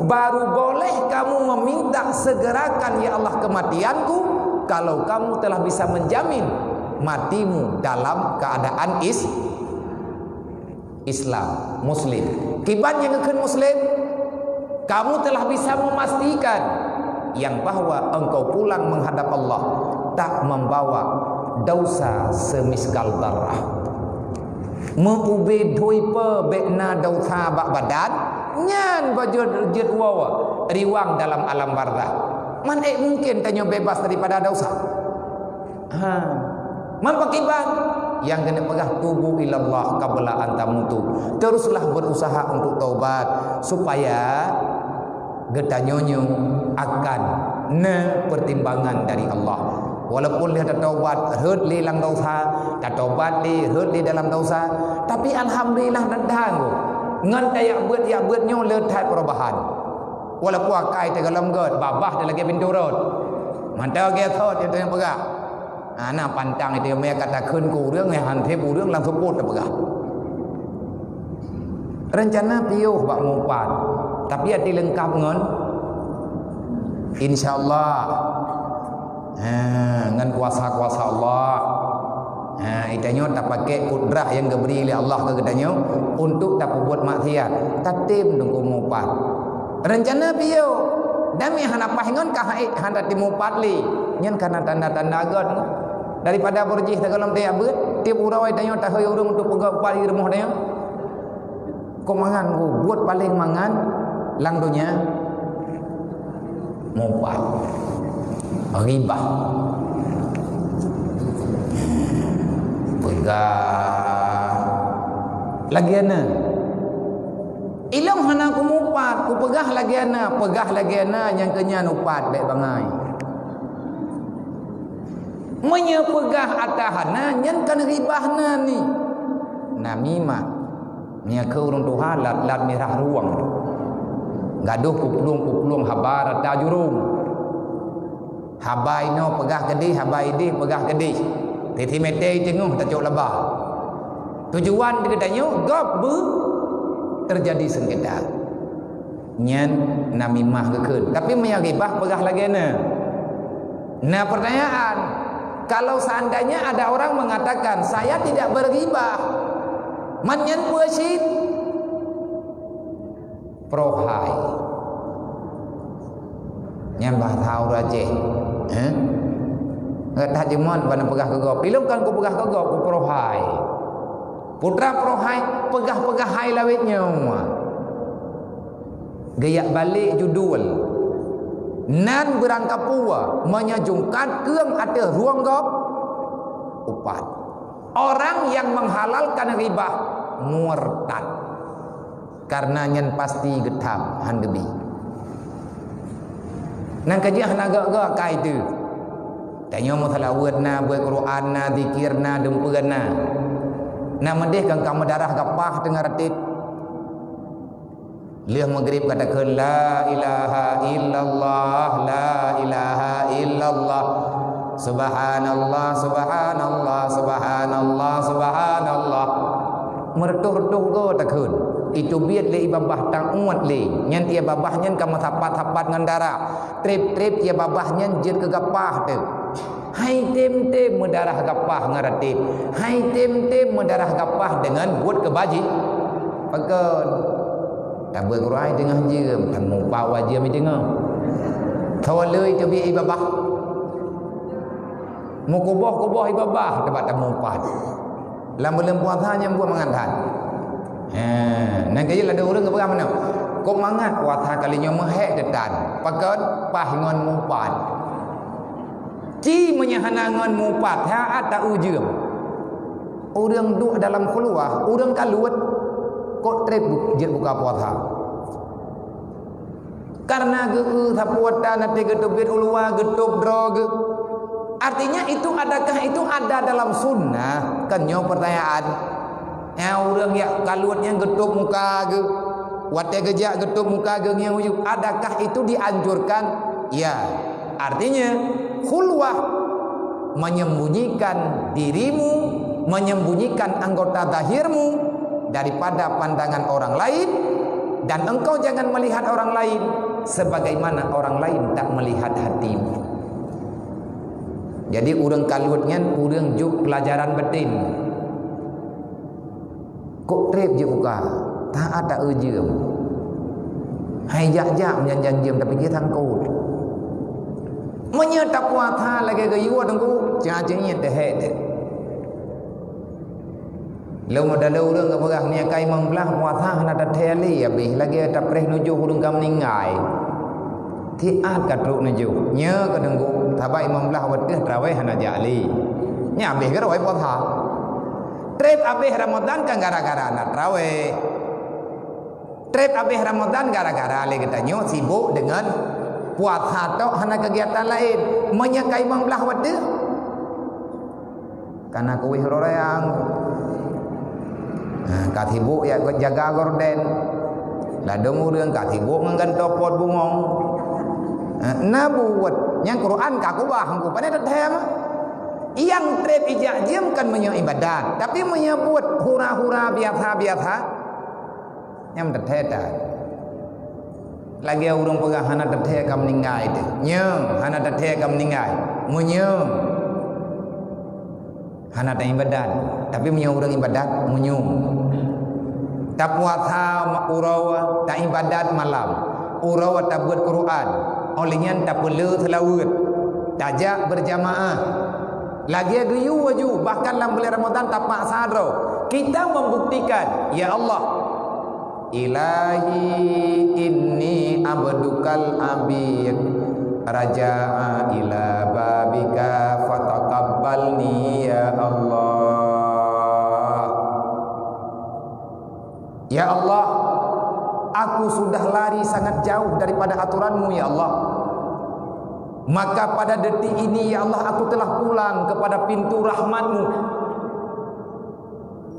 Baru boleh kamu meminta segerakan, ya Allah, kematianku, kalau kamu telah bisa menjamin matimu dalam keadaan is-, Islam, Muslim. Kiban nyang geukheun Muslim, kamu telah bisa memastikan yang bahwa engkau pulang menghadap Allah tak membawa dosa semiskal darah. Meu-ubé dhui pe bék na dosa bak badan, nyan bajeuet jeuet woe riwang dalam alam barzakh. Man ék mungken tanyoe bebas daripada dosa? Ha. Man pakriban? Nyang keuneuk peugah, "Tubu ilallah qabla an tamutu." Teruslah berusaha untuk taubat supaya geutanyoe nyoe akan na pertimbangan dari Allah. Walaupun lheueh tataubat rhot lé lam dosa, tataubat lé rhot lé dalam dosa, tapi alhamdulillah dan tanggoh. Ngon tajak beuet-jak beuet nyoe le that perubahan. Walaupun akai teugohlom gét, babah teuh lagée pintoe rot. Mantong gét thot nyang teupeugah. Hana pantang itu, meunyo ka takheun keu ureuëng, nyan han treb ureuëng langsung pot teupeugah. Rencana piôh bak mupat, tapi hati leungkap ngon insyaallah. Ha, ngon kuasa-kuasa Allah. Ha, geutanyoe tapakai kudrah nyang geubri lé Allah keu geutanyoe untuk tapeubuet maksiat. Tatem Teungku mupat. Rencana piôh, dan mi hana paih ngon ka hai hana tatem mupat lé. Nyan kana tanda-tanda gét. Daripada beurjih teugohlom tajak beuet, tieb uroe tanyoe tahôi ureuëng untuk peugah upat di rumoh tanyoe. Kok mangat ku, buet paleng mangat lam donya, mupat, ghibah, peugah lagée na. Ilong hana kumupat, kupeugah lagée na, peugah lagée na, nyang keu nyan upat bék bangai. Meunyoe peugah ata hana, nyan kan ghibah na ni. Namimah. Meunyoe keu ureuëng tuha, lat-lat mirah rueng. Gadoh kuplueng-kuplueng haba rata jurông. Haba inoe peugah keudeh, haba ideh peugah keudeh. Tieb-tieb meuteungoh tacok laba. Tujuan geutanyoe gob beu teujadi seungketa. Nyan namimah geukheun. Tapi meunyoe ghibah peugah lagée na. Nah, pertanyaan, kalau seandainya ada orang mengatakan, "Saya tidak berghibah," man nyan peue cit? Prohai. Nyan bahasa ureuëng Aceh. Eh? Enggak tajeuman bana peugah keu gob. Ilong kan kupeugah keu gob, kuprohai. Putra prohai, peugah-peugah hai lawét nyoe. Geujak balek judul. Nan beurangkapeue meunyoe jungkat keueng ateueh rueng gob upat. Orang yang menghalalkan ghibah murtad. Karena nyan pasti geutham han geubi. Nang ka jeuet hana gak-gak kai teuh. Tanyoe meuseulaweuet na, beuet Quran na, zikir na, dumpeue na. Na meudeh kan ka meudarah gapah teungoh ratet. Lheueh Maghrib ka takheun, "La ilaha illallah, la ilaha illallah. Subhanallah, subhanallah, subhanallah, subhanallah." Meureutôh-reutôh goe takheun. Iteubiet lé ie babah tan uet lé. Nyan ie babah nyan ka meusapat-sapat ngon darah. Treb-treb ie babah nyan jeuet keu gapah teuh. Hai tem-tem meudarah gapah ngon ratéb. Hai tem-tem meudarah gapah deungon buet keubaji. Pakon? Tabeuet Quran teungoh jeuem, tan mupat wajeuem teungoh. Tho lé iteubiet ie babah. Meukuboh-kuboh ie babah teuma tan mupat. Lam buleuen puasa nyan buet mangat that. Ha, nyan keuh ladôm ureueng geupeugah meunoe. Kok mangat puasa kali nyoe meuhek teutan. Pakon? Paih ngon mupat. Ci meunyoe hana ngon mupat, ha ata ujeum. Ureueng duek dalam khulwah, ureueng kaluet, kok treb bu-, jeuet buka puasa. Karena geu-eu sapeue tan até geuteubiet u luwa, geutôb droe geuh. Artinya itu adakah itu ada dalam sunnah? Kan nyoe pertanyaan. Ya, ureueng jak kaluet nyan geutôb muka geuh. Watée geujak geutôb muka geuh ngieng ujeum. Adakah itu dianjurkan? Ya. Artinya, khulwah menyembunyikan dirimu, menyembunyikan anggota zahirmu daripada pandangan orang lain, dan engkau jangan melihat orang lain sebagaimana orang lain tak melihat hatimu. Jadi, ureueng kaluet nyan ureueng jok pelajaran batin. Kok treb jeuet buka, taát ata ujeum. Hai jak-jak meunyan jeuem, tapi jih sangkot. Meunyoe tapuasa lagée geuyue teungku, cia-cia nyan teuhek teuh. Lôn meudalô ureueng geupeugah, meunyoe ka limong blaih puasa hana tathee lé, habéh lagée tapreh nujoh ureueng ka meuninggai. Tiat ka trok neujok. Nyoe keuneuk sabab limong blaih watée traweh hana jak lé. Nyan habéh keudroe puasa. Treb habéh Ramadan kan gara-gara na traweh. Treb habéh Ramadan gara-gara lé geutanyoe sibok deungon puasa tok, hana keugiatan laén. Meunyoe ka limong blaih watée, kana kueh rorayang. Ha, ka sibok jak jaga gorden. Ladôm ureueng ka sibok ngon gantoe pot bungong. Ha, na buet nyang Quran ka keubah, hana pane tathee mah. Nyang treb ijak jeuem kan meunyoe ibadat, tapi meunyoe buet hura-hura biasa-biasa, nyan tathee that. Lagée ureueng peugah hana tathee ka meuninggai teuh. Nyoe hana tathee ka meuninggai. Meunyoe hana taibadat, tapi meunyoe ureueng ibadat, meunyoe tapuasa ma-, uroe, taibadat malam, uroe tabeuet Quran, óh lheueh nyan tapeuleueh seulaweuet, tajak beurjamaah. Lagée geuyue laju, bahkan lam buleuen Ramadan tapaksa droe. Kita membuktikan, ya Allah, Ilahi inni abdukal abid, raja'a ila babika fataqabbalni ya Allah. Ya Allah, aku sudah lari sangat jauh daripada aturan-Mu, ya Allah. Maka pada detik ini, ya Allah, aku telah pulang kepada pintu rahmat-Mu.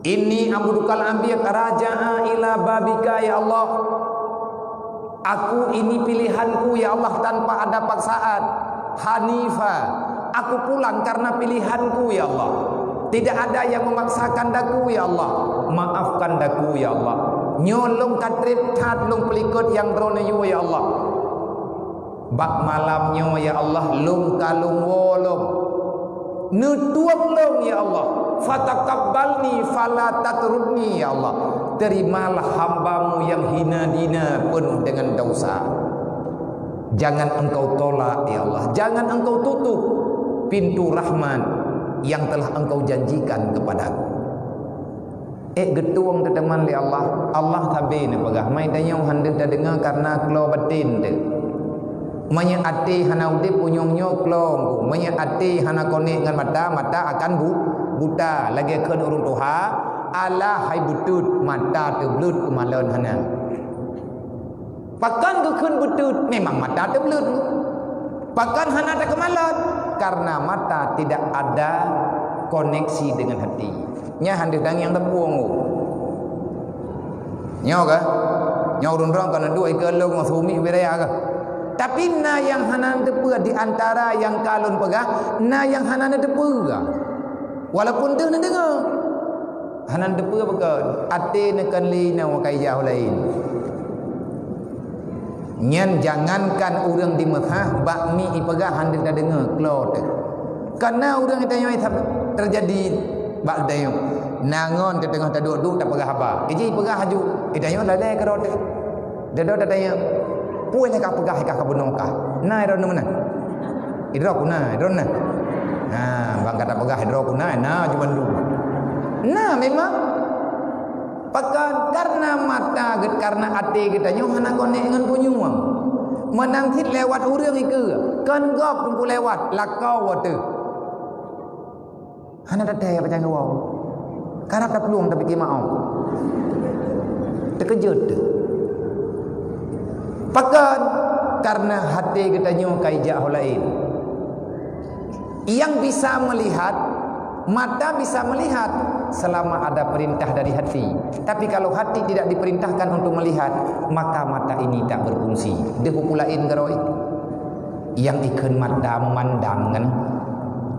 Inni abdukal abid, raja'a ila babika, ya Allah. Aku ini pilihanku, ya Allah, tanpa ada paksaan. Hanifa, aku pulang karena pilihanku, ya Allah. Tidak ada yang memaksakan daku, ya Allah. Maafkan daku, ya Allah. Nyoe lôn ka treb that lôn peulikot nyang Droeneuh yue, ya Allah. Bak malam nyoe, ya Allah, lôn ka lôn woe lom. Neutueng lôn, ya Allah. Fataqabbalni fala tatrudni, ya Allah. Terimalah hamba-Mu yang hina dina, penuh dengan dosa. Jangan Engkau tolak, ya Allah. Jangan Engkau tutup pintu rahmat yang telah Engkau janjikan kepadaku. Ék geutueng teuteumé lé Allah. Allah sabe neupeugah, "Mai tanyoe han deuh tadeungoe kareuna klo baten teuh." Meunyoe até hana udeb, punyueng nyoe klo. Meunyoe até hana konek ngon mata, mata akan bu-, buta. Lagée kheun ureuëng tuha, "Alah hai butut, mata teubleuet keumalon hana." Pakon geukheun butut? Memang mata teubleuet. Pakon hana takeumalon? Karena mata tidak ada koneksi dengan hati. Nyan han deuh tangieng teupueng. Nyoe ka? Nyoe ureuëng droe ka neuduek ikeue lôn ngon sumi bidaya ka? Tapi na nyang hana neuteupeue di antara nyang ka lôn peugah, na nyang hana neuteupeue. Walaupun deuh neudeungoe. Hana teupeue bukon, até neuh kon lé inoe ka ijak ho laén. Nyan jangankan ureuëng di Mekah, bak mi ipeugah hana tadeungoe, klo teuh. Kana ureuëng tanyoe teujadi bak tanyoe. Na ngon teuteungoh taduek-duek tapeugah haba. Iji ipeugah haju, tanyoe lalée keudroe teuh. Dado tatanyong, "Peue lé kapeugah, ka kabunoe kah? Na droeneuh meunan?" "Droe ku na, droeneuh na." "Ha, bang ka tapeugah droe ku na, na ju bandum." Na memang. Pakon? Karena mata geutanyoe, karena até geutanyoe hana konek ngon punyueng. Meunan cit lewat ureuëng ikeue, kon gob teungku lewat, lakoe teuh. Hana tathèe pacang geuwoe. Karab taplueng tapike maoh. Teukeujot teuh. Pakon? Karena até geutanyoe ka ijak ho laén. Yang bisa melihat, mata bisa melihat selama ada perintah dari hati. Tapi kalau hati tidak diperintahkan untuk melihat, maka mata ini tak berfungsi. Deuh peue laén keudroe. Nyang ikheun mata meumandang nyan,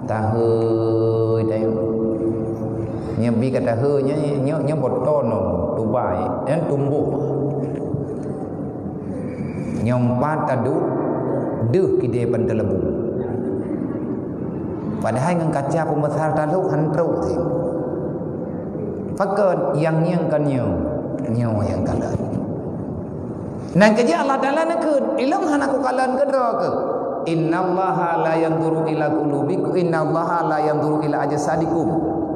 tahe, tahe. Nyoe bi ka tahe, nyoe, nyoe, nyoe botol nyoe, tubai, nyan tumboh. Nyoe pat taduek, deuh kidée ban teuleubu. Padahai ngon kaca peumeusar talhok han trok teuh. Pakon? Nyang ngieng kon nyoe, nyoe nyang kalon. Nyan keuh jih Allah Taala neukheun, "Ilôn hana kukalon keu droe keuh. Innallaha la yanzuru ila qulubikum, innallaha la yanzuru ila ajsadikum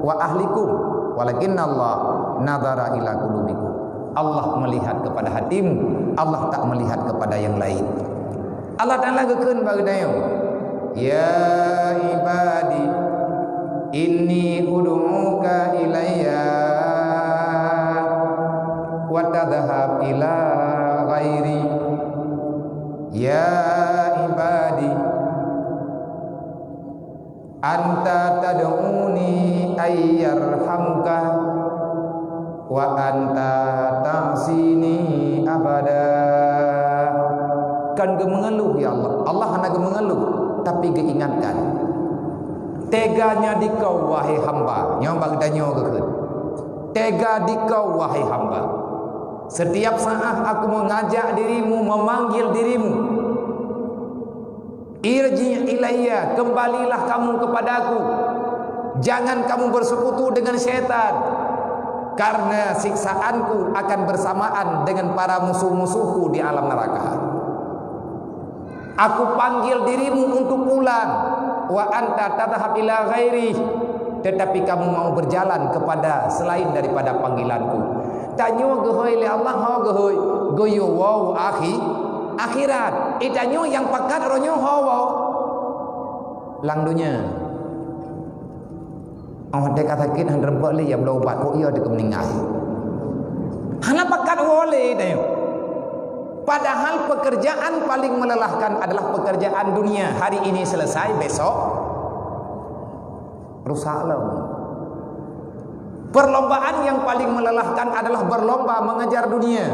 wa ahlikum, walakinnallaha nazara ila qulubikum." Allah melihat kepada hatimu, Allah tak melihat kepada yang lain. Allah Taala geukheun bak geutanyoe, "Ya ibadi, inni ud'uka ilayya wa tadhhab ila ghairi. Ya ibadi, anta tad'uni ayyarhamuka, wa anta ta'sini abada." Kon geumeungeuluh, ya Allah. Allah hana geumeungeuluh, tapi geuingatkan. "Teuga nyan dikeue, wahai hamba." Nyoe bak geutanyoe geukheun. "Teuga dikeue, wahai hamba. Setiap saat aku mengajak dirimu, memanggil dirimu. Irji' ilayya, kembalilah kamu kepadaku. Jangan kamu bersekutu dengan syaitan, karena siksaanku akan bersamaan dengan para musuh-musuhku di alam neraka. Aku panggil dirimu untuk pulang, wa anta tadhhab ila ghairi, tetapi kamu mau berjalan kepada selain daripada panggilanku." Tanyoe geuhôi lé Allah, ho geuhôi, geuyue woe akhi-, akhirat. Eh, tanyoe nyang pakat uroe nyoe ho woe lam donya. Oh, teuka sakét, han teureumpeuk lé, ya bloe ubat, kok iya teuka meuninggai. Hana pakat woe lé tanyoe. Padahal pekerjaan paling melelahkan adalah pekerjaan dunia. Hari ini selesai, besok rusak lom. Perlombaan yang paling melelahkan adalah berlomba mengejar dunia.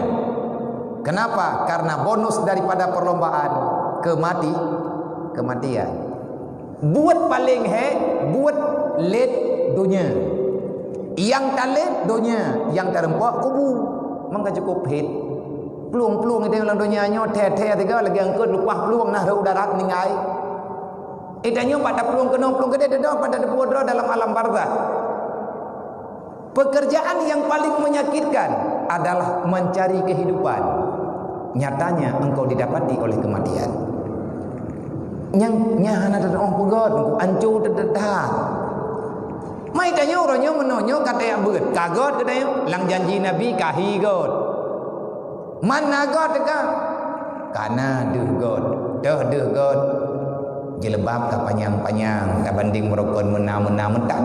Kenapa? Karena bonus daripada perlombaan kemati, kematian. Buet paleng hék, buet lét donya. Nyang talét donya, nyang tareumpok kubu. Maka cukup hit. Plueng-plueng itu dalam donya nyoe, thé-thé tiga lagi angkut lupah plueng nah reu darat ninggai. Ita nyoe bak taplueng keunoe plueng keudeh, teudoh pada teupeue droe dalam alam barzakh. Pekerjaan yang paling menyakitkan adalah mencari kehidupan. Nyatanya engkau didapati oleh kematian. Nyang, nyang hana teudoh peugöt, engkau anco teudedah. Mai tanyoe uroe nyoe meunoe nyoe ka tajak beuet, ka göt keunoe, lam janji Nabi ka hi göt. Man na göt teuka? Ka na deuh göt. Toh deuh göt, jilbab ka panyang-panyang, tabanding meurukon meuna-meuna meutak.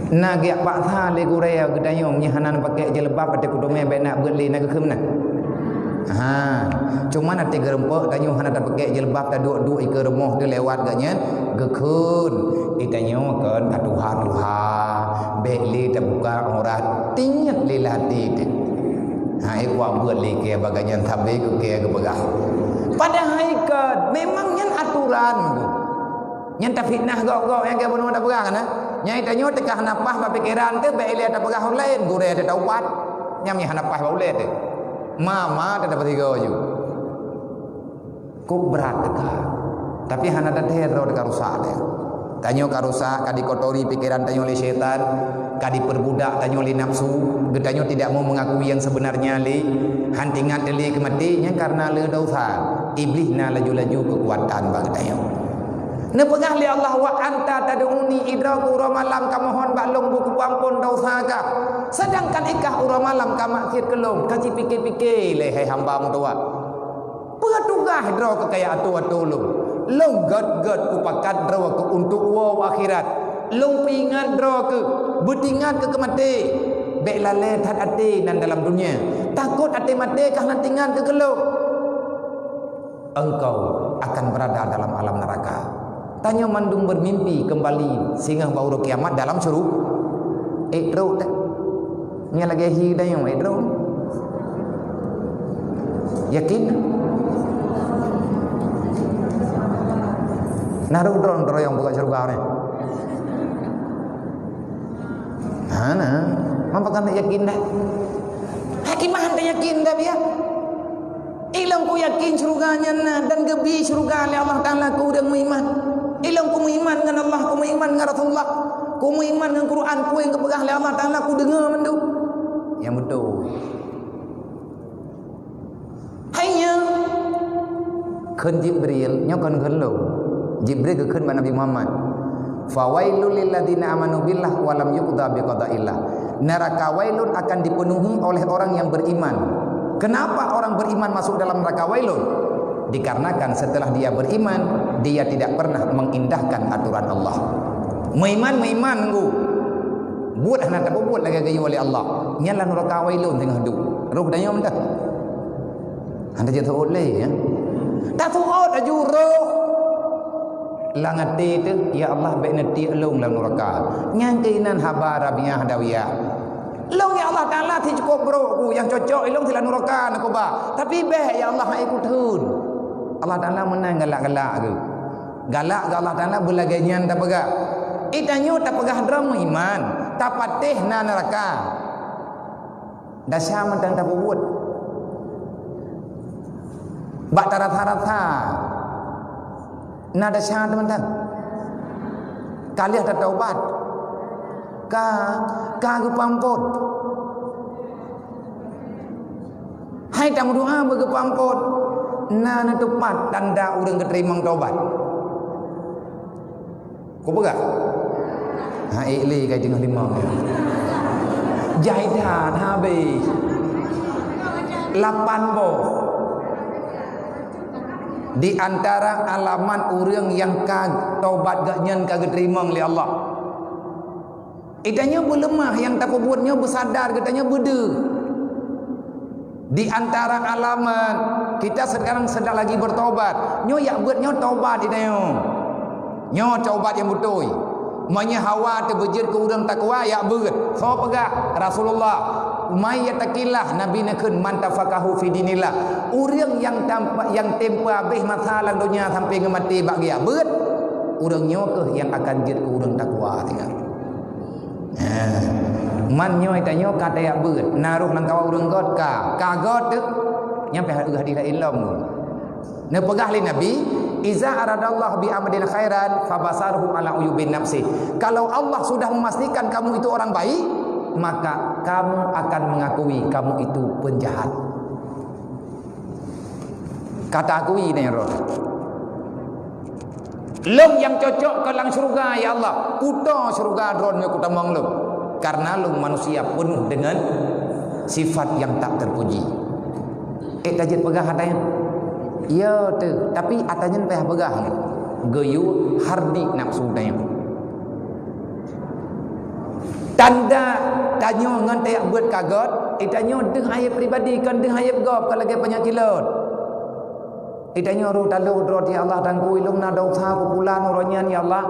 Na geujak paksa lé gurée geutanyoe, meunyoe hana neupakè jilbab, até kuteumé bèk na beuet lé, na geukheun meunan. Ha, cuman até geureumpok tanyoe hana tapakè jilbab, taduek-duek ikeue rumoh teuh lewat geuh nyan, geukheun. Geutanyoe kon tatuha-tuha, bèk lé tabuka aurat, tingat lé lam até teuh. Ha, ék kuat beuet lé kèe bagaih nyan sabé keu kèe geupeugah. Padahai kon, memang nyan aturan. Nyan tafitnah gob-gob nyang keu bunoe tapeugah na. Nyang tanyoe teuka hana paih bak pikeran teuh, bèk ilèe tapeugah ulèe, gurèe teuh taubat. Nyan meuhana paih bak ulèe teuh. Ma-ma teuh tapeusigoe ju. Kok brat teuka. Tapi hana tathèe droe teuka rusak teuh. Tanyoe ka rusak, ka dikotori pikeran tanyoe lé syaitan, ka diperbudak tanyoe lé nafsu, geutanyoe tidak mau mengakui yang sebenarnya lé, han teuingat lé keu maté, nyan karena le dosa. Iblih na laju-laju keukuatan bak geutanyoe. Neupeugah lé Allah, "Wa anta tad'uni," idroe keu uroe malam kamohon bak Lôn beu kupeuampon dosa kah. Sedangkan ikah uroe malam kamaksiet keu Lôn, kacipike-pike lé hai hamba meutuwah. Peue tugaih droe keu kaya atô-atô Lôn? Lôn gèt-gèt kupakat droe keu untuk woe u akhirat. Lôn peuingat droe keu, beuteuingat keu keumaté. Bèk lalè that até nan dalam dunia. Takot até maté kah nan teuingat keu keu Lôn. Engkau akan berada dalam alam neraka. Tanyoe mandum bermimpi kembali singoh bak uroe kiamat dalam syuru-, eh, trok teuh. Nyan lagèe hi tanyoe, eh, trok. Yakin? Na rôh droe nyang peugah syeuruga nyoe? Hana. Mapa kamoe yakin dah? Yakin mah hana yakin dah, biar. Ilôn kuyakin syeuruga nyan na dan geubri syeuruga lé Allah Taala keu ureueng meuiman. Ilôn kumeuiman ngon Allah, kumeuiman ngon Rasulullah, kumeuiman ngon Quran, peue nyang geupeugah lé Allah Taala kudeungoe mandum. Nyang beutôi. Hai nyan, kheun Jibril, nyoe kon kheun lôn. Jibril geukheun bak Nabi Muhammad. "Fawailul lilladzina amanu billah wa lam yuqda biqadaillah." Neraka Wailun akan dipenuhi oleh orang yang beriman. Kenapa orang beriman masuk dalam neraka Wailun? Dikarenakan setelah dia beriman, dia tidak pernah mengindahkan aturan Allah. Meuiman, meuiman nunggu. Buet hana tapeubuet lagèe geuyue lé Allah. Nyan lam neraka Wailun teungoh duek. Roh dayong dah. Hana jeuet teuôt lé, ya. Tatuôt laju roh. Lam até teuh, "Ya Allah, bèk neutiek lôn lam nuraka." Nyan keuh inan haba Rabiah Adawiyah. "Lôn, ya Allah Taala, si cukôp brôk ku, nyang cocok ilôn si lam nuraka neukuba. Tapi bèk, ya Allah, hai ku theun." Allah Taala meunan galak-galak geuh. Galak geuh Allah Taala beulagèe nyan tapeugah. Itanyoe tapeugah droe meuiman, tapatéh na nuraka. Desya mantong tapeubuet. Bak tarasa-rasa. Na desya teumantong. Ka lheueh tataubat. Ka, ka geupeuampon. Hai tameudoa beu geupeuampon. Na neutupat tanda ureueng geuteurimong taubat. Kupeugah? Ha, ék lé ka teungoh limong. Jai that habéh. Lapan boh. Di antara alamat ureueng nyang ka tobat geuh nyan ka geuteurimong lé Allah. Itanyoe beuleumah nyang tapeubuet nyoe beusadar geutanyoe beudeuh. Di antara alamat, kita sekarang sedang lagi bertobat. Nyoe jak beuet nyoe tobat itanyoe. Nyoe tobat nyang beutôi. Meunyoe hawa teuh beujeuet keu ureueng takwa, jak beuet. Soe peugah? Rasulullah. "May yattaqillah," Nabi neukheun, "man tafaqahu fi dinillah." Ureueng nyang tampa-, nyang tem peuhabéh masa lam donya sampai geumaté bak geujak beuet, ureueng nyoe kheueh nyang akan jeuet keu ureueng takwa tinggai. Ha. Man nyoe tanyoe ka tajak beuet, na roh lam kawan ureueng göt ka, ka göt teuh, nyan pih hadis laén lom. Neupeugah lé Nabi, "Iza aradallahu bi amrin khairan, fabasaruhu ala uyubin nafsi." Kalau Allah sudah memastikan kamu itu orang baik, maka kamu akan mengakui kamu itu penjahat. Ka taakui nyan roh. Lôn nyang cocok keu lam syeuruga, ya Allah. Kuto syeuruga droeneuh kutamong lôn. Karena lôn manusia penuh dengan sifat yang tak terpuji. Ék tajeuet peugah ata nyan? Ya teuh, tapi ata nyan payah peugah. Geuyue hardi nafsu tanyoe. Tanda tanyoe ngon tajak beuet ka göt, itanyoe deuh aib pribadi, kon deuh aib gob, kon lagèe panyakét lôn. Itanyoe roh taloh droe, "Ya Allah, Teungku, ilôn na desya kupulan uroe nyan, ya Allah.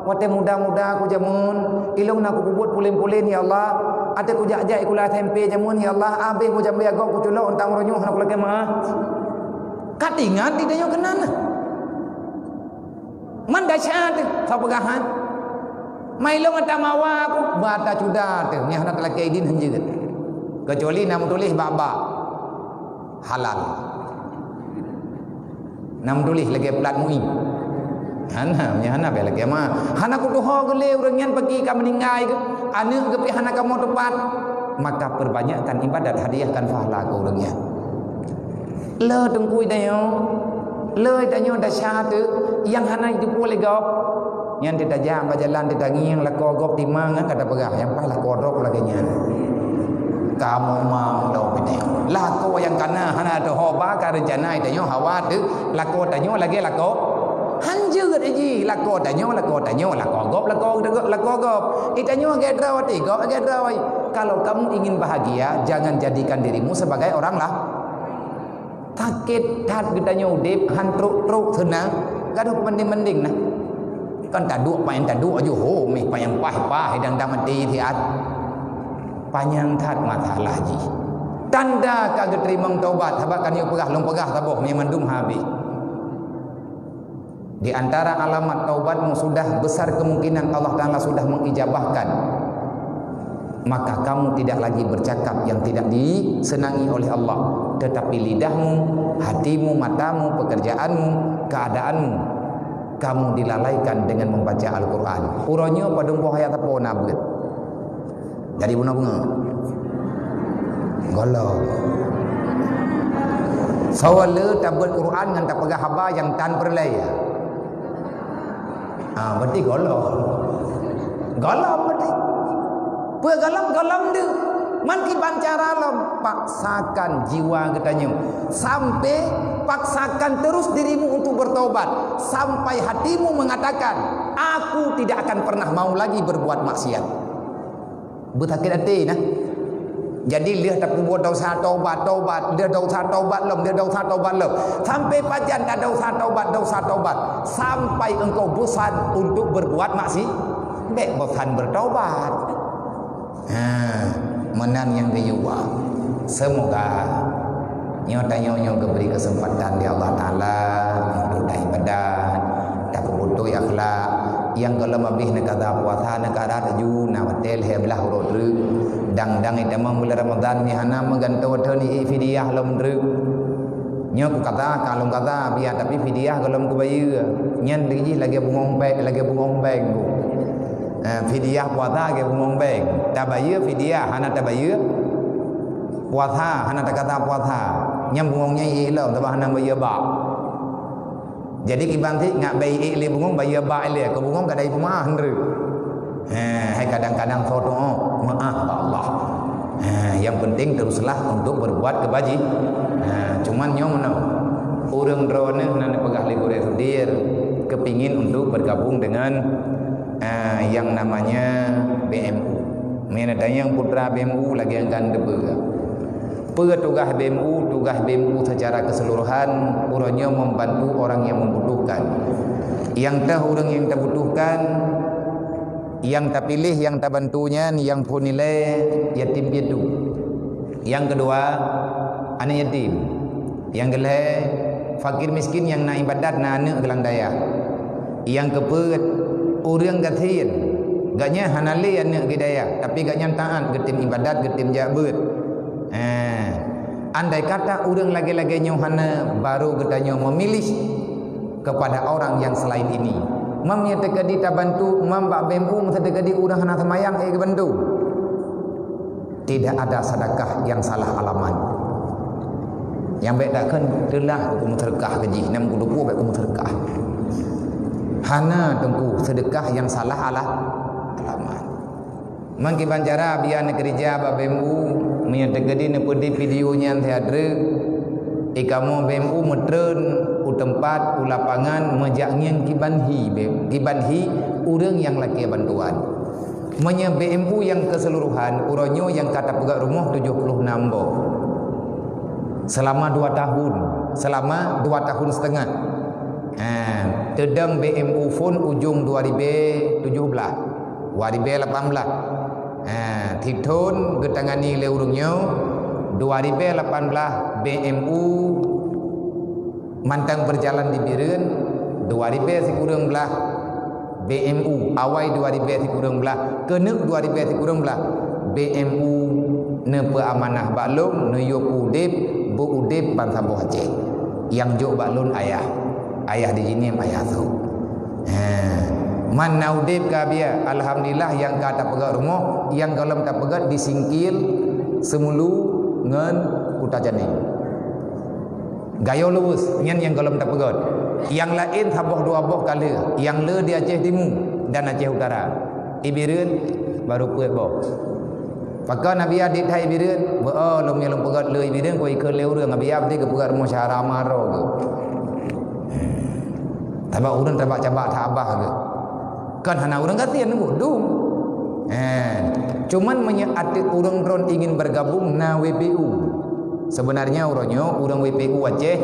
Watèe muda-muda kujameun, ilôn na kupeubuet pulen-pulen, ya Allah. Watèe kujak-jak sikula S M P jameun, ya Allah, abéh kujamé gob kuculok, teuntang uroe nyoe hana kulakèe meu'ah." Ka teuingat itanyoe keunan. Man dasya teuh, soe peugah, ha? Mai lôn ata mawa aku, ba ata cuda teuh, nyang hana talakée idin hanjeuet. Keucuali na meutuléh bak-bak. Halal. Na meutuléh lagée plat M U I. Hana, nyang hana bèk lagée ma. Hana kutuho geulée ureuëng nyan peuki ka meuninggai geuh, aneuëk geuh pih hana kamoe teupat. Maka perbanyakkan ibadat, hadiahkan pahala keu ureuëng nyan. Le teungku tanyoe, le tanyoe dasya teuh nyang hana jiteupeue lé gob. Nyan teutajak bak jalan teutangieng lakoe gob timang ka tapeugah, nyang paih lakoe droe lagée nyan. Kamoe ma meulo bidée. Lakoe nyang kana hana teuhoba ka reuncana tanyoe hawa teuh lakoe tanyoe lagée lakoe. Hanjeuet jih lakoe tanyoe, lakoe tanyoe, lakoe gob, lakoe, lakoe gob. Itanyoe lagée droe teuh gob lagée droe. Kalau kamu ingin bahagia, jangan jadikan dirimu sebagai orang lah. Sakét that geutanyoe udeb, han trok-trok seunang, gadôh peubandeng-bandeng na. Kan taduek panyang taduek aju ho meh panyang paih-paih dang-dang maté siat. Panyang that masalah jih. Tanda ka geuteurimong taubat, saban ka neuyue peugah lôn peugah saboh meunyoe mandum habéh. Di antara alamat taubatmu sudah besar kemungkinan Allah Ta'ala sudah mengijabahkan. Maka kamu tidak lagi bercakap yang tidak disenangi oleh Allah, tetapi lidahmu, hatimu, matamu, pekerjaanmu, keadaanmu, kamu dilalaikan dengan membaca Al-Quran. Uroe nyoe padum boh ayat sapeue na beuet. Jadi bunoe beungoh. Gohlom. Soe le tabeuet Quran ngon tapeugah haba nyang tan peureulée. Ha, berarti gohlom. Gohlom berarti. Peue gohlom? Gohlom deuh. Man kiban cara lom, paksakan jiwa geutanyoe. Sampai paksakan terus dirimu untuk bertobat. Sampai hatimu mengatakan, "Aku tidak akan pernah mau lagi berbuat maksiat." Beusakét até nah. Jadi lheueh tapeubuet desya, tobat, tobat, lheueh desya, tobat lom, lheueh desya, tobat lom. Sampai pajan ka desya, tobat, desya, tobat. Sampai engkau bosan untuk berbuat maksi-, bèk bosan bertobat. Ha, meunan nyang keudua. Semoga nyoe tanyoe nyoe geubri keuseumpatan lé Allah Ta'ala untuk taibadat, tapeubeutôi akhlak. Nyang gohlom abéh neukata puasa, neukata laju, na watèe lhèe blaih uroe treuk. Dang-dang itamong buleuen Ramadhan nyan hana meugantoe thon ié fidyah lom treuk. Nyoe kukata, ka lôn kata, biya tapi fidyah gohlom kubayeue. Nyan lagèe jih lagèe bungöng bèng, lagèe bungöng bèng. Eh, fidyah puasa lagèe bungöng bèng. Tabayeue fidyah, hana tabayeue puasa, hana takata puasa. Nyan bungöng nyan ié lom, sabab hana bayeue bak. Jadi kiban cit ngat bèe ié lé bungöng, bayeue bak ilèe, keu bungöng ka dai peumeu'ah hindeuh. Ha, hai kadang-kadang soe tu'oh meu'ah bak Allah. Ha, yang penting teruslah untuk berbuat kebaji-, ha, cuman nyoe meunoe. Ureuëng droeneuh na neupeugah lé gurèe Sudir, kepingin untuk bergabung dengan, ha, yang namanya B M U. Meunyoe tanyong putra B M U lagèe nyang ka neudeungoe. Peue tugaih B M U? Tugaih B M U secara keseluruhan uroe nyoe membantu orang yang membutuhkan. Nyang teuh ureuëng nyang tabutuhkan, nyang tapiléh, nyang tabantu nyan nyang phôn ilèe yatim piatu. Nyang keudua, aneuk yatim. Nyang keulhèe, fakir miskin nyang na ibadat na aneuk geuh lam dayah. Nyang keupeuet, ureuëng gasien. Gobnyan hana lé aneuk geuh dayah, tapi gobnyan taát geutem ibadat, geutem jak beuet. Eh, andai kata ureuëng lagèe-lagèe nyoe hana, baru geutanyoe memilih kepada orang yang selain ini. Mam nyang teukeudi tabantu, mam bak B M U meuseuteukeudi ureuëng hana seumayang, eh, geubantu. Tidak ada sedekah yang salah alamat. Nyang bèk takheun teulah keu meuseudeukah keu jih, nam kuteupeu bèk keu meuseudeukah. Hana teungku seudeukah nyang salah ala-, alamat. Mang kiban cara biya neukeurija bak B M U, meunyoe teukeudi neupeudeh video nyan siat treuk, i kamoe B M U meutreun u teumpat, u lapangan, meujak ngieng kiban hi, kiban hi ureuëng nyang lakèe bantuan. Meunyoe B M U nyang keuseuluruhan, uroe nyoe nyang ka tapeugöt rumoh tujoh ploh nam boh. Seulama dua tahun, seulama dua tahun seutengah. Ha, teudong B M U phôn ujong dua ribèe tujoh blah, dua ribèe lapan blah. Ha, sithôn geutangani lé ureuëng nyoe, dua ribèe lapan blah B M U mantong beujalan di Bireuen, Dua ribèe sikureueng blaih B M U, awai dua ribèe sikureueng blaih, keuneuk dua ribèe sikureueng blaih, B M U neupeuamanah bak lôn, neuyue peuudép, beu udép bansaboh Aceh. Nyang jok bak lôn ayah. Ayah di jihnyan ayah sôk. Ha. Man na udép ka biya, alhamdulillah, nyang ka tapeugöt rumoh, nyang gohlom tapeugöt di Singkil, Seumulu ngon Kuta Janéng. Gayo Luweuh, nyan nyang gohlom tapeugöt. Nyang laén saboh dua boh ka lheueh, nyang le di Aceh Timu dan Aceh Utara. I Bireuen baru peuet boh. Pakon Abiya dit hai Bireuen, beu-o lom nyang lôn peugöt le i Bireuen, keu ikheun lé ureueng, Abiya beutôi geupeugöt rumoh syara maro geuh. Sabab ureueng tabak-cabak that abah geuh. Kan hana ureueng gasien nunggu dum. Eh, cuman meunyoe até ureueng droen ingin bergabung na W P U. Sebenarnya uroe nyoe ureueng W P U Aceh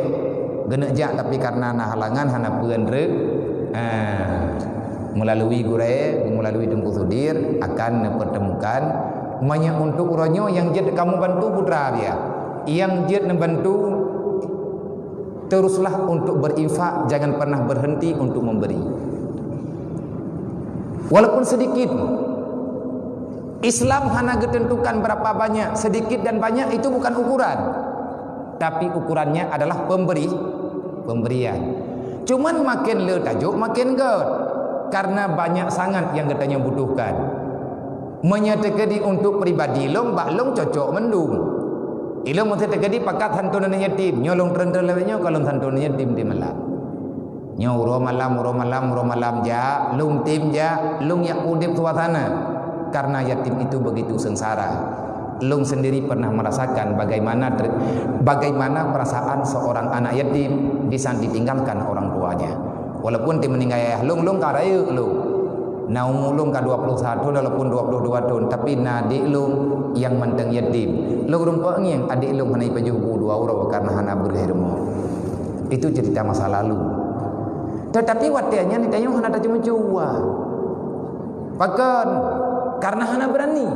geuneuk jak, tapi karena na halangan hana peue treuk. Eh, melalui gurèe, melalui Teungku Sudir akan neupertemukan. Meunyoe untuk uroe nyoe nyang jeuet kamoe bantu putra dia. Nyang jeuet neubantu Teruslah untuk berinfak, jangan pernah berhenti untuk memberi. Walaupun sedikit. Islam hana geutentukan berapa banyak, sedikit dan banyak itu bukan ukuran. Tapi ukurannya adalah pemberi, pemberian. Cuman makin le tajok makin göt. Karena banyak sangat nyang geutanyoe butuhkan. Meunyoe teukeudi untuk pribadi lôn, bak lôn cocok mandum. Ilôn meuseuti teukeudi pakat santon aneuk yatim, nyoe lôn treun-treun lawét nyoe ka lôn santon aneuk yatim di malam. Nyoe uroe malam, uroe malam, uroe malam jak, lôn tem jak, lôn jak udép suasana. Karena yatim itu begitu sengsara. Lôn sendiri pernah merasakan bagaimana ter-, bagaimana perasaan seorang anak yatim di saat ditinggalkan orang tuanya. Walaupun teumeuninggai ayah lôn, lôn ka rayeuk lôn. Na umu lôn ka dua puluh satu thon walaupun dua puluh dua thon, tapi na adék lôn nyang mantong yatim. Lôn rumpok ngieng adék lôn hana jipajoh bu dua uroe karena hana beureuh rumoh. Itu cerita masa lalu. Tetapi watèe nyan tanyoe hana taceumeucue. Pakon? Karena hana berani.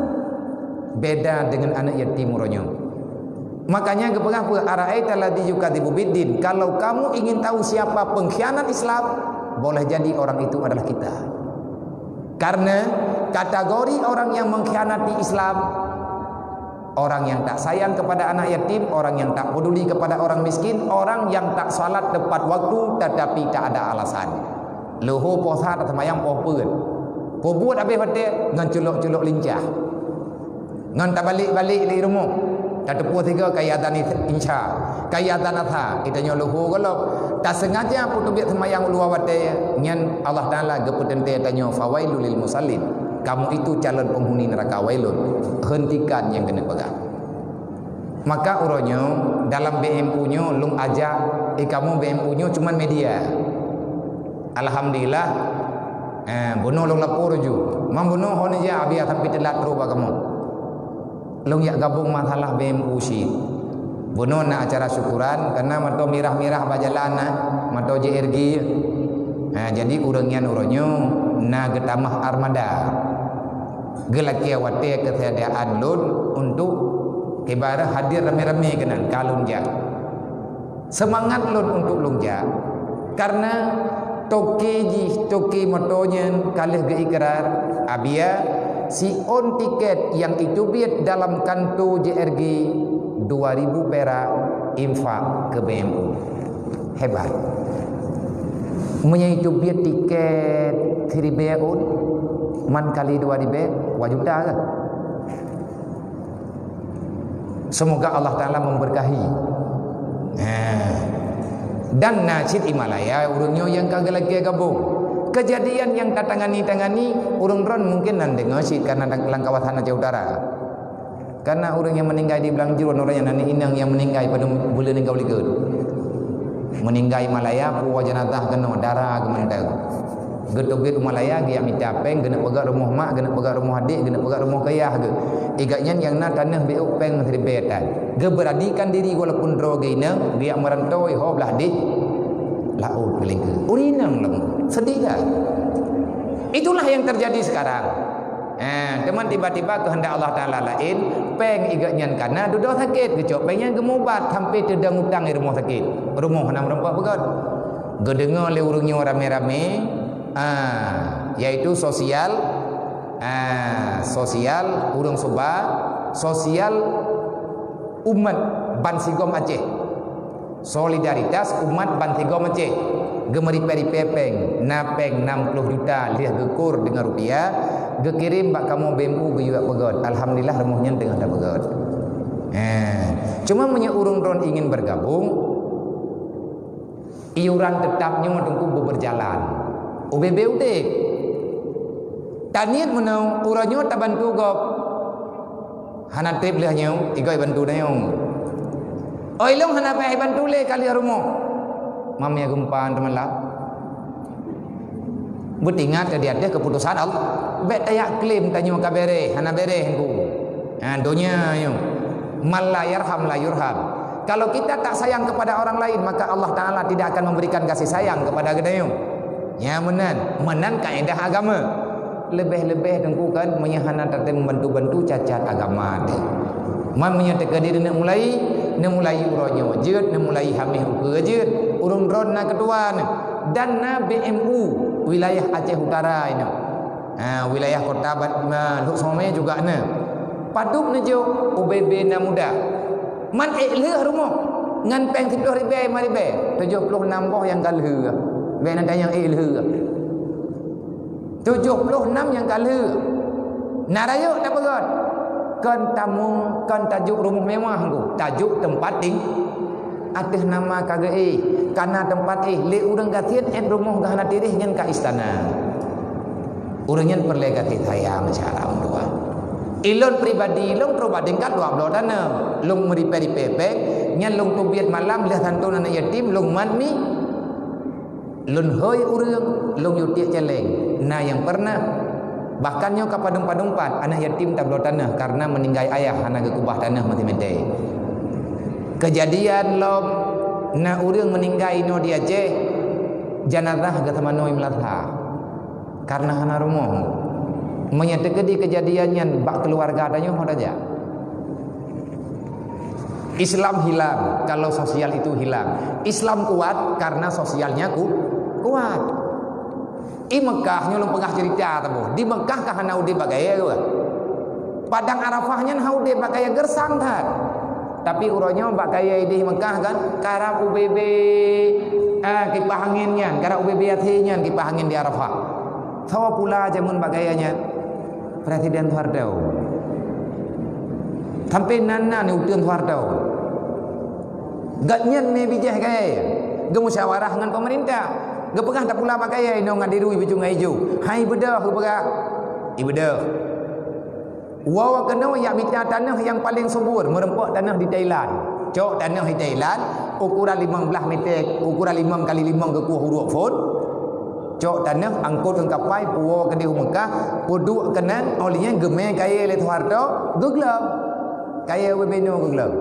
Beda dengan aneuk yatim uroe nyoe. Makanya geupeugah peue, "Ara'aita alladzi yukadzibu biddin." Kalau kamu ingin tahu siapa pengkhianat Islam, boleh jadi orang itu adalah kita. Karena kategori orang yang mengkhianati Islam, orang yang tak sayang kepada anak yatim, orang yang tak peduli kepada orang miskin, orang yang tak salat tepat waktu tetapi tak ada alasan. Leuhô poh sa taseumayang poh peuet. Peubuet habéh watèe ngon culok-culok lincah. Ngon tabalek-balek lé rumoh, tateupeue sigoe ka azan isya, ka azan asar, geutanyoe leuhô gohlom. Tasengaja peuteubiet seumayang u luwa watèe nyan, Allah Taala geupeuteuntèe tanyoe, "Fawailul lil musallin." Kamu itu calon penghuni neraka, wailun. Hentikan nyang keuneuk peugah. Maka uroe nyoe dalam B M U nyoe lôn ajak, eh, kamoe B M U nyoe cuman media. Alhamdulillah, eh, bunoe lôn lapor ju. Mam bunoe hon ija Abiya sampai teulat trok bak kamoe. Lôn jak gabong masalah B M U cit. Bunoe na acara syukuran, karena mantong mirah-mirah bak jalan na, mantong J R G. Ha, jadi ureueng nyan uroe nyoe na geutamah armada. Geulakèe watèe keuseudiaan lôn untuk ibarat hadir ramé-ramé keunan ka lôn jak. Seumangat lôn untuk lôn jak, karena toke jih, toke moto nyan ka lheueh geuikrar, Abiya, siôn tiket nyang iteubiet dalam kanto J R G dua ribu perak infak keu B M U. Hebat. Meunyoe iteubiet tiket siribèe ôn, man kali dua ribèe, dua juta kah? Semoga Allah Taala memberkahi. Nah, dan na cit i Malaya ureueng nyoe nyang ka geulakèe gabong. Kejadian nyang tatangani-tangani, ureueng droen mungkin nan deungoe cit karena lam kawasan Aceh Utara. Karena ureueng nyang meuninggai di Blang Jruen, ureueng nyang nan inong nyang meuninggai pada buleuen ninggai likot. Meuninggai Malaya, puwoe jenazah keunoe, dara geuh mantong. Geuteubiet u Malaya, geujak mita péng, geuneuk peugöt rumoh mak, geuneuk peugöt rumoh adék, geuneuk peugöt rumoh keu yah geuh. Igak nyan nyang na taneuh biôh péng siribèe tan. Geubeuradikan diri walaupun droe geuh inong, geujak meuranto ho blah deh laôt keu lingkeu. Ureueng inong lom, sedih kan? Itulah yang terjadi sekarang. Eh, teuma tiba-tiba keuheundak Allah Taala laén, péng igak nyan kana dudoe sakét, geucok péng nyan geumubat sampai teudong utang di rumoh sakét. Rumoh hana meureumpok peugöt. Geudeungoe lé ureuëng nyoe ramé-ramé, ah, yaitu sosial, ah, sosial ureuëng suba, sosial umat bansigom Aceh. Solidaritas umat bansigom Aceh. Geumeuripée-ripée péng, na péng enam puluh juta lheueh geukur deungon rupiah, geukirém bak kamoe B M U geuyue peugöt. Alhamdulillah, rumoh nyan teungoh tapeugöt. Eh, cuma meunyoe ureuëng droen ingin bergabung, iuran teutap nyoe teungku beubeurjalan. U B B udeb. Taniet meunoe, uroe nyoe tabantu gob. Hana treb lheueh nyoe, igoe bantu nyoe. Oi lôn hana payah bantu lé ka lheueh rumoh. Mam ya geumpa teuma lam. Beutingat di ateueh keuputosan Allah. Bék tayak klaim tanyoe ka béreh, hana béreh engku. Ha, donya nyoe. Man la yarham la yurham. Kalau kita tak sayang kepada orang lain, maka Allah Ta'ala tidak akan memberikan kasih sayang kepada geutanyoe. Ya, meunan. Meunan kaedah agama. Leubeh-leubeh teungku kan, meunyoe hana tatem bantu-bantu cacat agama teuh. Man meunyoe teukeudi neumulai, neumulai uroe nyoe jeuet, neumulai haméh ukeue jeuet. Ureuëng droen na keutuha neuh dan na B M U wilayah Aceh Utara inoe. Ha, wilayah kota Bat-, ma-, Lhokseumawe juga na. Padub neujok, U B B na muda. Man ék lheueh rumoh ngon péng siplôh ribée, lima ribée, tujoh ploh nam boh nyang ka lheueh. Bék na tanyong ék lheueh. Tujoh ploh nam nyang ka lheueh. Na rayeuk tapeugöt. Kon tamu, kon tajok rumoh mewah ngku. Tajok teumpat ting-, ateueh nama ka geuéh. Kana teumpat éh, lé ureuëng gasien ét rumoh geuhana tireh nyan ka istana. Ureuëng nyan peureulée kasih sayang syara meutuah. Ilôn pribadi, lôn trok bak tingkat dua bloe tanoh. Lôn meuripée-ripée péng, nyan lôn teubiet malam lheueh santon aneuëk yatim, lôn mat mi. Lôn hôi ureuëng, lôn yue tiek céléng. Na nyang peureunah. Bahkan nyoe ka padum-padum pat, aneuëk yatim tabloe tanoh kareuna meuninggai ayah hana geukeubah tanoh meusimité. Keujadian lom na ureuëng meuninggai inoe di Aceh, janazah geuseumanoe i Meulasa. Kareuna hana rumoh. Meunyoe teukeudi keujadian nyan bak keuluwarga tanyoe, ho tajak. Islam hilang kalau sosial itu hilang. Islam kuat karena sosialnya ku-, kuat. Di Mekah nyoe lôn peugah cerita teuh. Di Mekah ka hana udeb bak gaya dua. Padang Arafah nyan hana udeb bak gaya gersang that. Tapi uroe nyoe bak gaya di Mekah kan, karab U B B, ah, kipah angén nyan, karab U B B Aceh nyan kipah angén di Arafah. Soe pula jameun bak gaya nyan? Presiden Soeharto. Sampai nan-nan uteuen Soeharto. Gobnyan mé bijéh kayée, geumusyawarah ngon pemerintah. Geupeugah tapula bak kayée inoe ngon diru ibijong ijo. Hai beudôh geupeugah. Ibeudôh. Woe keunoe jak mita tanoh nyang paleng subur, meureumpok tanoh di Thailand. Cok tanoh di Thailand, ukuran limong blaih meter, ukuran limong kali limong geukueh uruek phon. Cok tanoh angkot ngon kapai puwoe keudeh u Mekah, peuduek keunan, óh lheueh nyan geumé kayée lé Soeharto, geuglom. Kayée U B B nyoe geuglom.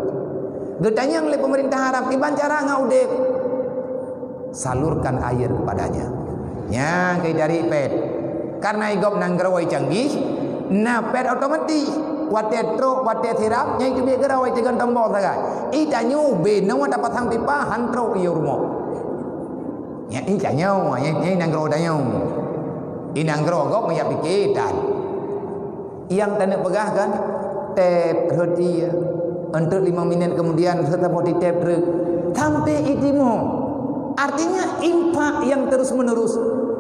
Geutanyong lé peumeurintah Arab, "Kiban cara ngon udeb?" "Salurkan air kepadanya." Nyang keu dari pet. Karena i gob nanggroe canggih, na pet otomatis. Watée trok, watée siram, nyang teubiet geura watée teugeuntong bom sagai. I tanyoe binoe tapasang pipa, han trok i rumoh. Nyan i tanyoe, nyan, nyan i nanggroe tanyoe. I nanggroe gob meujak pike tan. Nyang taneuk peugah kan, teb rhot ie. Enteuk limong minit kemudian, rhot saboh titeb treuk. Sampai i timoh. Artinya, infak yang terus-menerus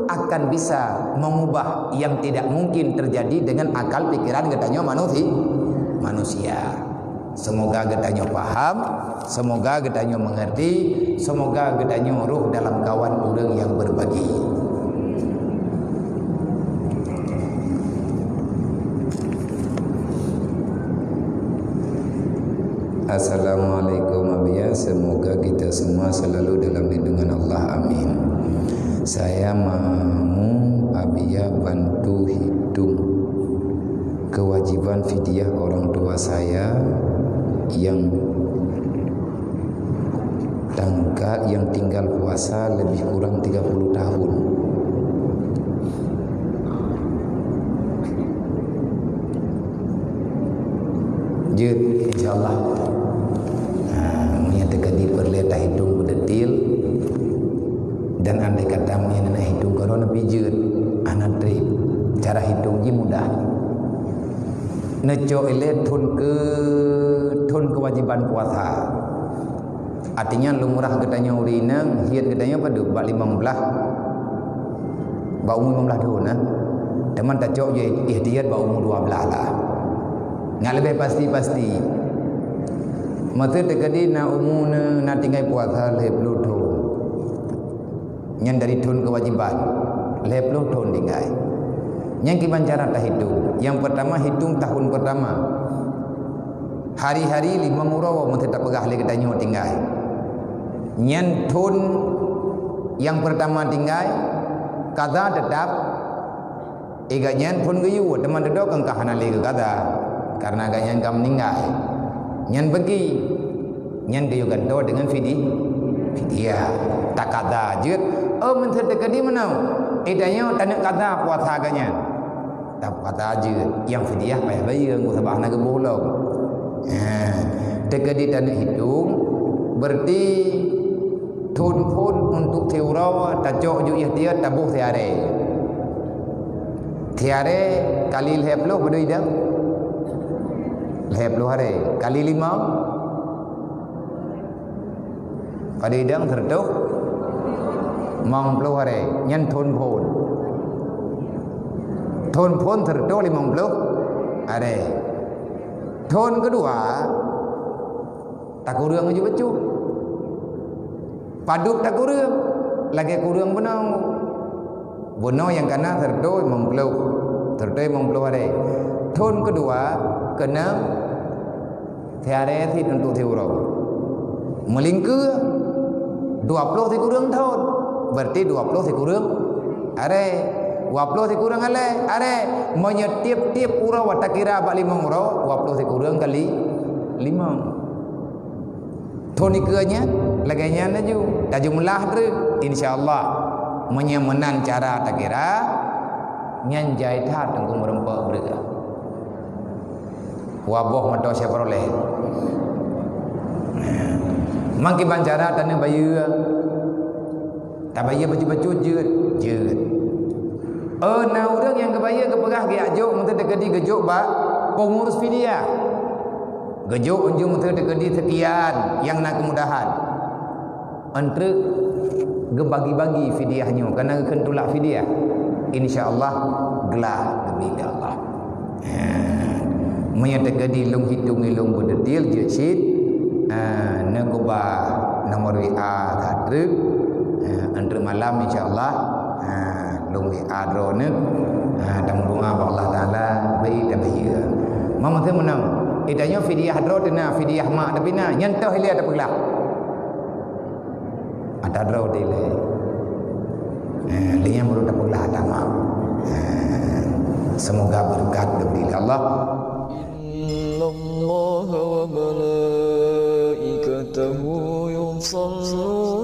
akan bisa mengubah yang tidak mungkin terjadi dengan akal pikiran geutanyoe manusi-, manusia. Semoga geutanyoe paham, semoga geutanyoe mengerti, semoga geutanyoe roh dalam kawan ureuëng yang berbagi. Assalamualaikum Abiya, semoga kita semua selalu dalam lindungan Allah, amin. Saya mau Abiya bantu hitung kewajiban fidyah orang tua saya yang tangka-, yang tinggal puasa lebih kurang tiga puluh tahun. Jeuet, insya Allah. Ha, meunyo teuka diperlée tahitung beudetil, Dan andai kata meunyoe na hitong keudroe neupi jeuet, hana treb. Cara hitong jih mudah. Neucok ilée thon keu, thon keuwajéban puasa. Artinya, lumrah geutanyoe ureuëng inong, hiet geutanyoe padub bak limong blaih, bak umu limong blaih thon, nah. Teuma tacok jih ihtiyat bak umu dua blaih lah. Ngat leubeh pasti-pasti. Meuseu teukeudi na umu na tinggai puasa lhée ploh thon. Nyan dari thon keuwajéban, lhée ploh thon tinggai. Nyan kiban cara tahitong. Nyang peurtama, hitong tahun peurtama. Hari-hari limong uroe meuseu tapeugah lé geutanyoe tinggai. Nyan thon nyang peurtama tinggai, kada teutap, iga nyan phon geuyue, teuma dudoe kan ka hana lé geukada, karena gobnyan ka meuninggai. Nyan bagi, nyan geuyue gantoe deungon fidi-, fidyah. Takada jeuet, oh, meuseu teukeudi meunoe, eh, tanyoe taneuk kada puasa gobnyan. Tapuasa jeuet, nyang fidyah payah bayeue, ngon sabab hana geuboh lom. Ha, teukeudi taneuk hitong, berarti thon phon untuk siuroe, tacok ju ihtiyat, taboh siarée. Siarée kali lhée ploh padub idang? Lhée ploh arée. Kali limong? Padub idang? Seureutôh limong ploh arée. Nyan thon phon. Thon phon seureutôh limong ploh arée. Thon keudua, takureueng ju bacut. Padub takureueng, lagée kureueng bunoe. Bunoe nyang kana seureutôh limong ploh, seureutôh limong ploh arée. Thon keudua, keuneuk siarée cit untuk siuroe. Meulingkeue, dua ploh sikureueng thon, berarti dua ploh sikureueng arée. Dua ploh sikureueng alée, arée. Meunyoe tieb-tieb uroe takira bak limong uroe, dua ploh sikureueng kali limong. Thon ikeue nyan, lagée nyan laju. Tajumlah treuk, insya Allah. Meunyoe meunan cara takira, nyan jai that Teungku meureumpok breueh. Waboh moto Chevrolet. Mangkiban cara taneuk bayeue. Tabayeue bacut-bacut jeuet, jeuet. Oh, na ureuëng nyang geubayeue geupeugah geujok meuseu teukeudi geujok bak pengurus fidyah. Geujok unjung meuseu teukeudi sekian nyang na keumudahan. Entrek geubagi-bagi fidyah nyoe, kana geukheun tulak fidyah. Insya Allah glah geubri lé Allah. Ha, meunyoe teukeudi lôn hitong ilôn beudeutil jeuet cit, ha, neukuba nomor W A that treuk, ha, entrek malam insya Allah, ha, lôn W A droeneuh, ha, dan doa bak Allah Taala bri tabayeue. Meuseu meunan, eh, tanyoe fidyah droe teuna, fidyah mak tapi na, nyan toh ilée tapeuglah. Ata droe dilée. Eh, lé nyang baru tapeuglah ata mak. Eh, semoga berkat diberi Allah. إن الله وملائكته يصلون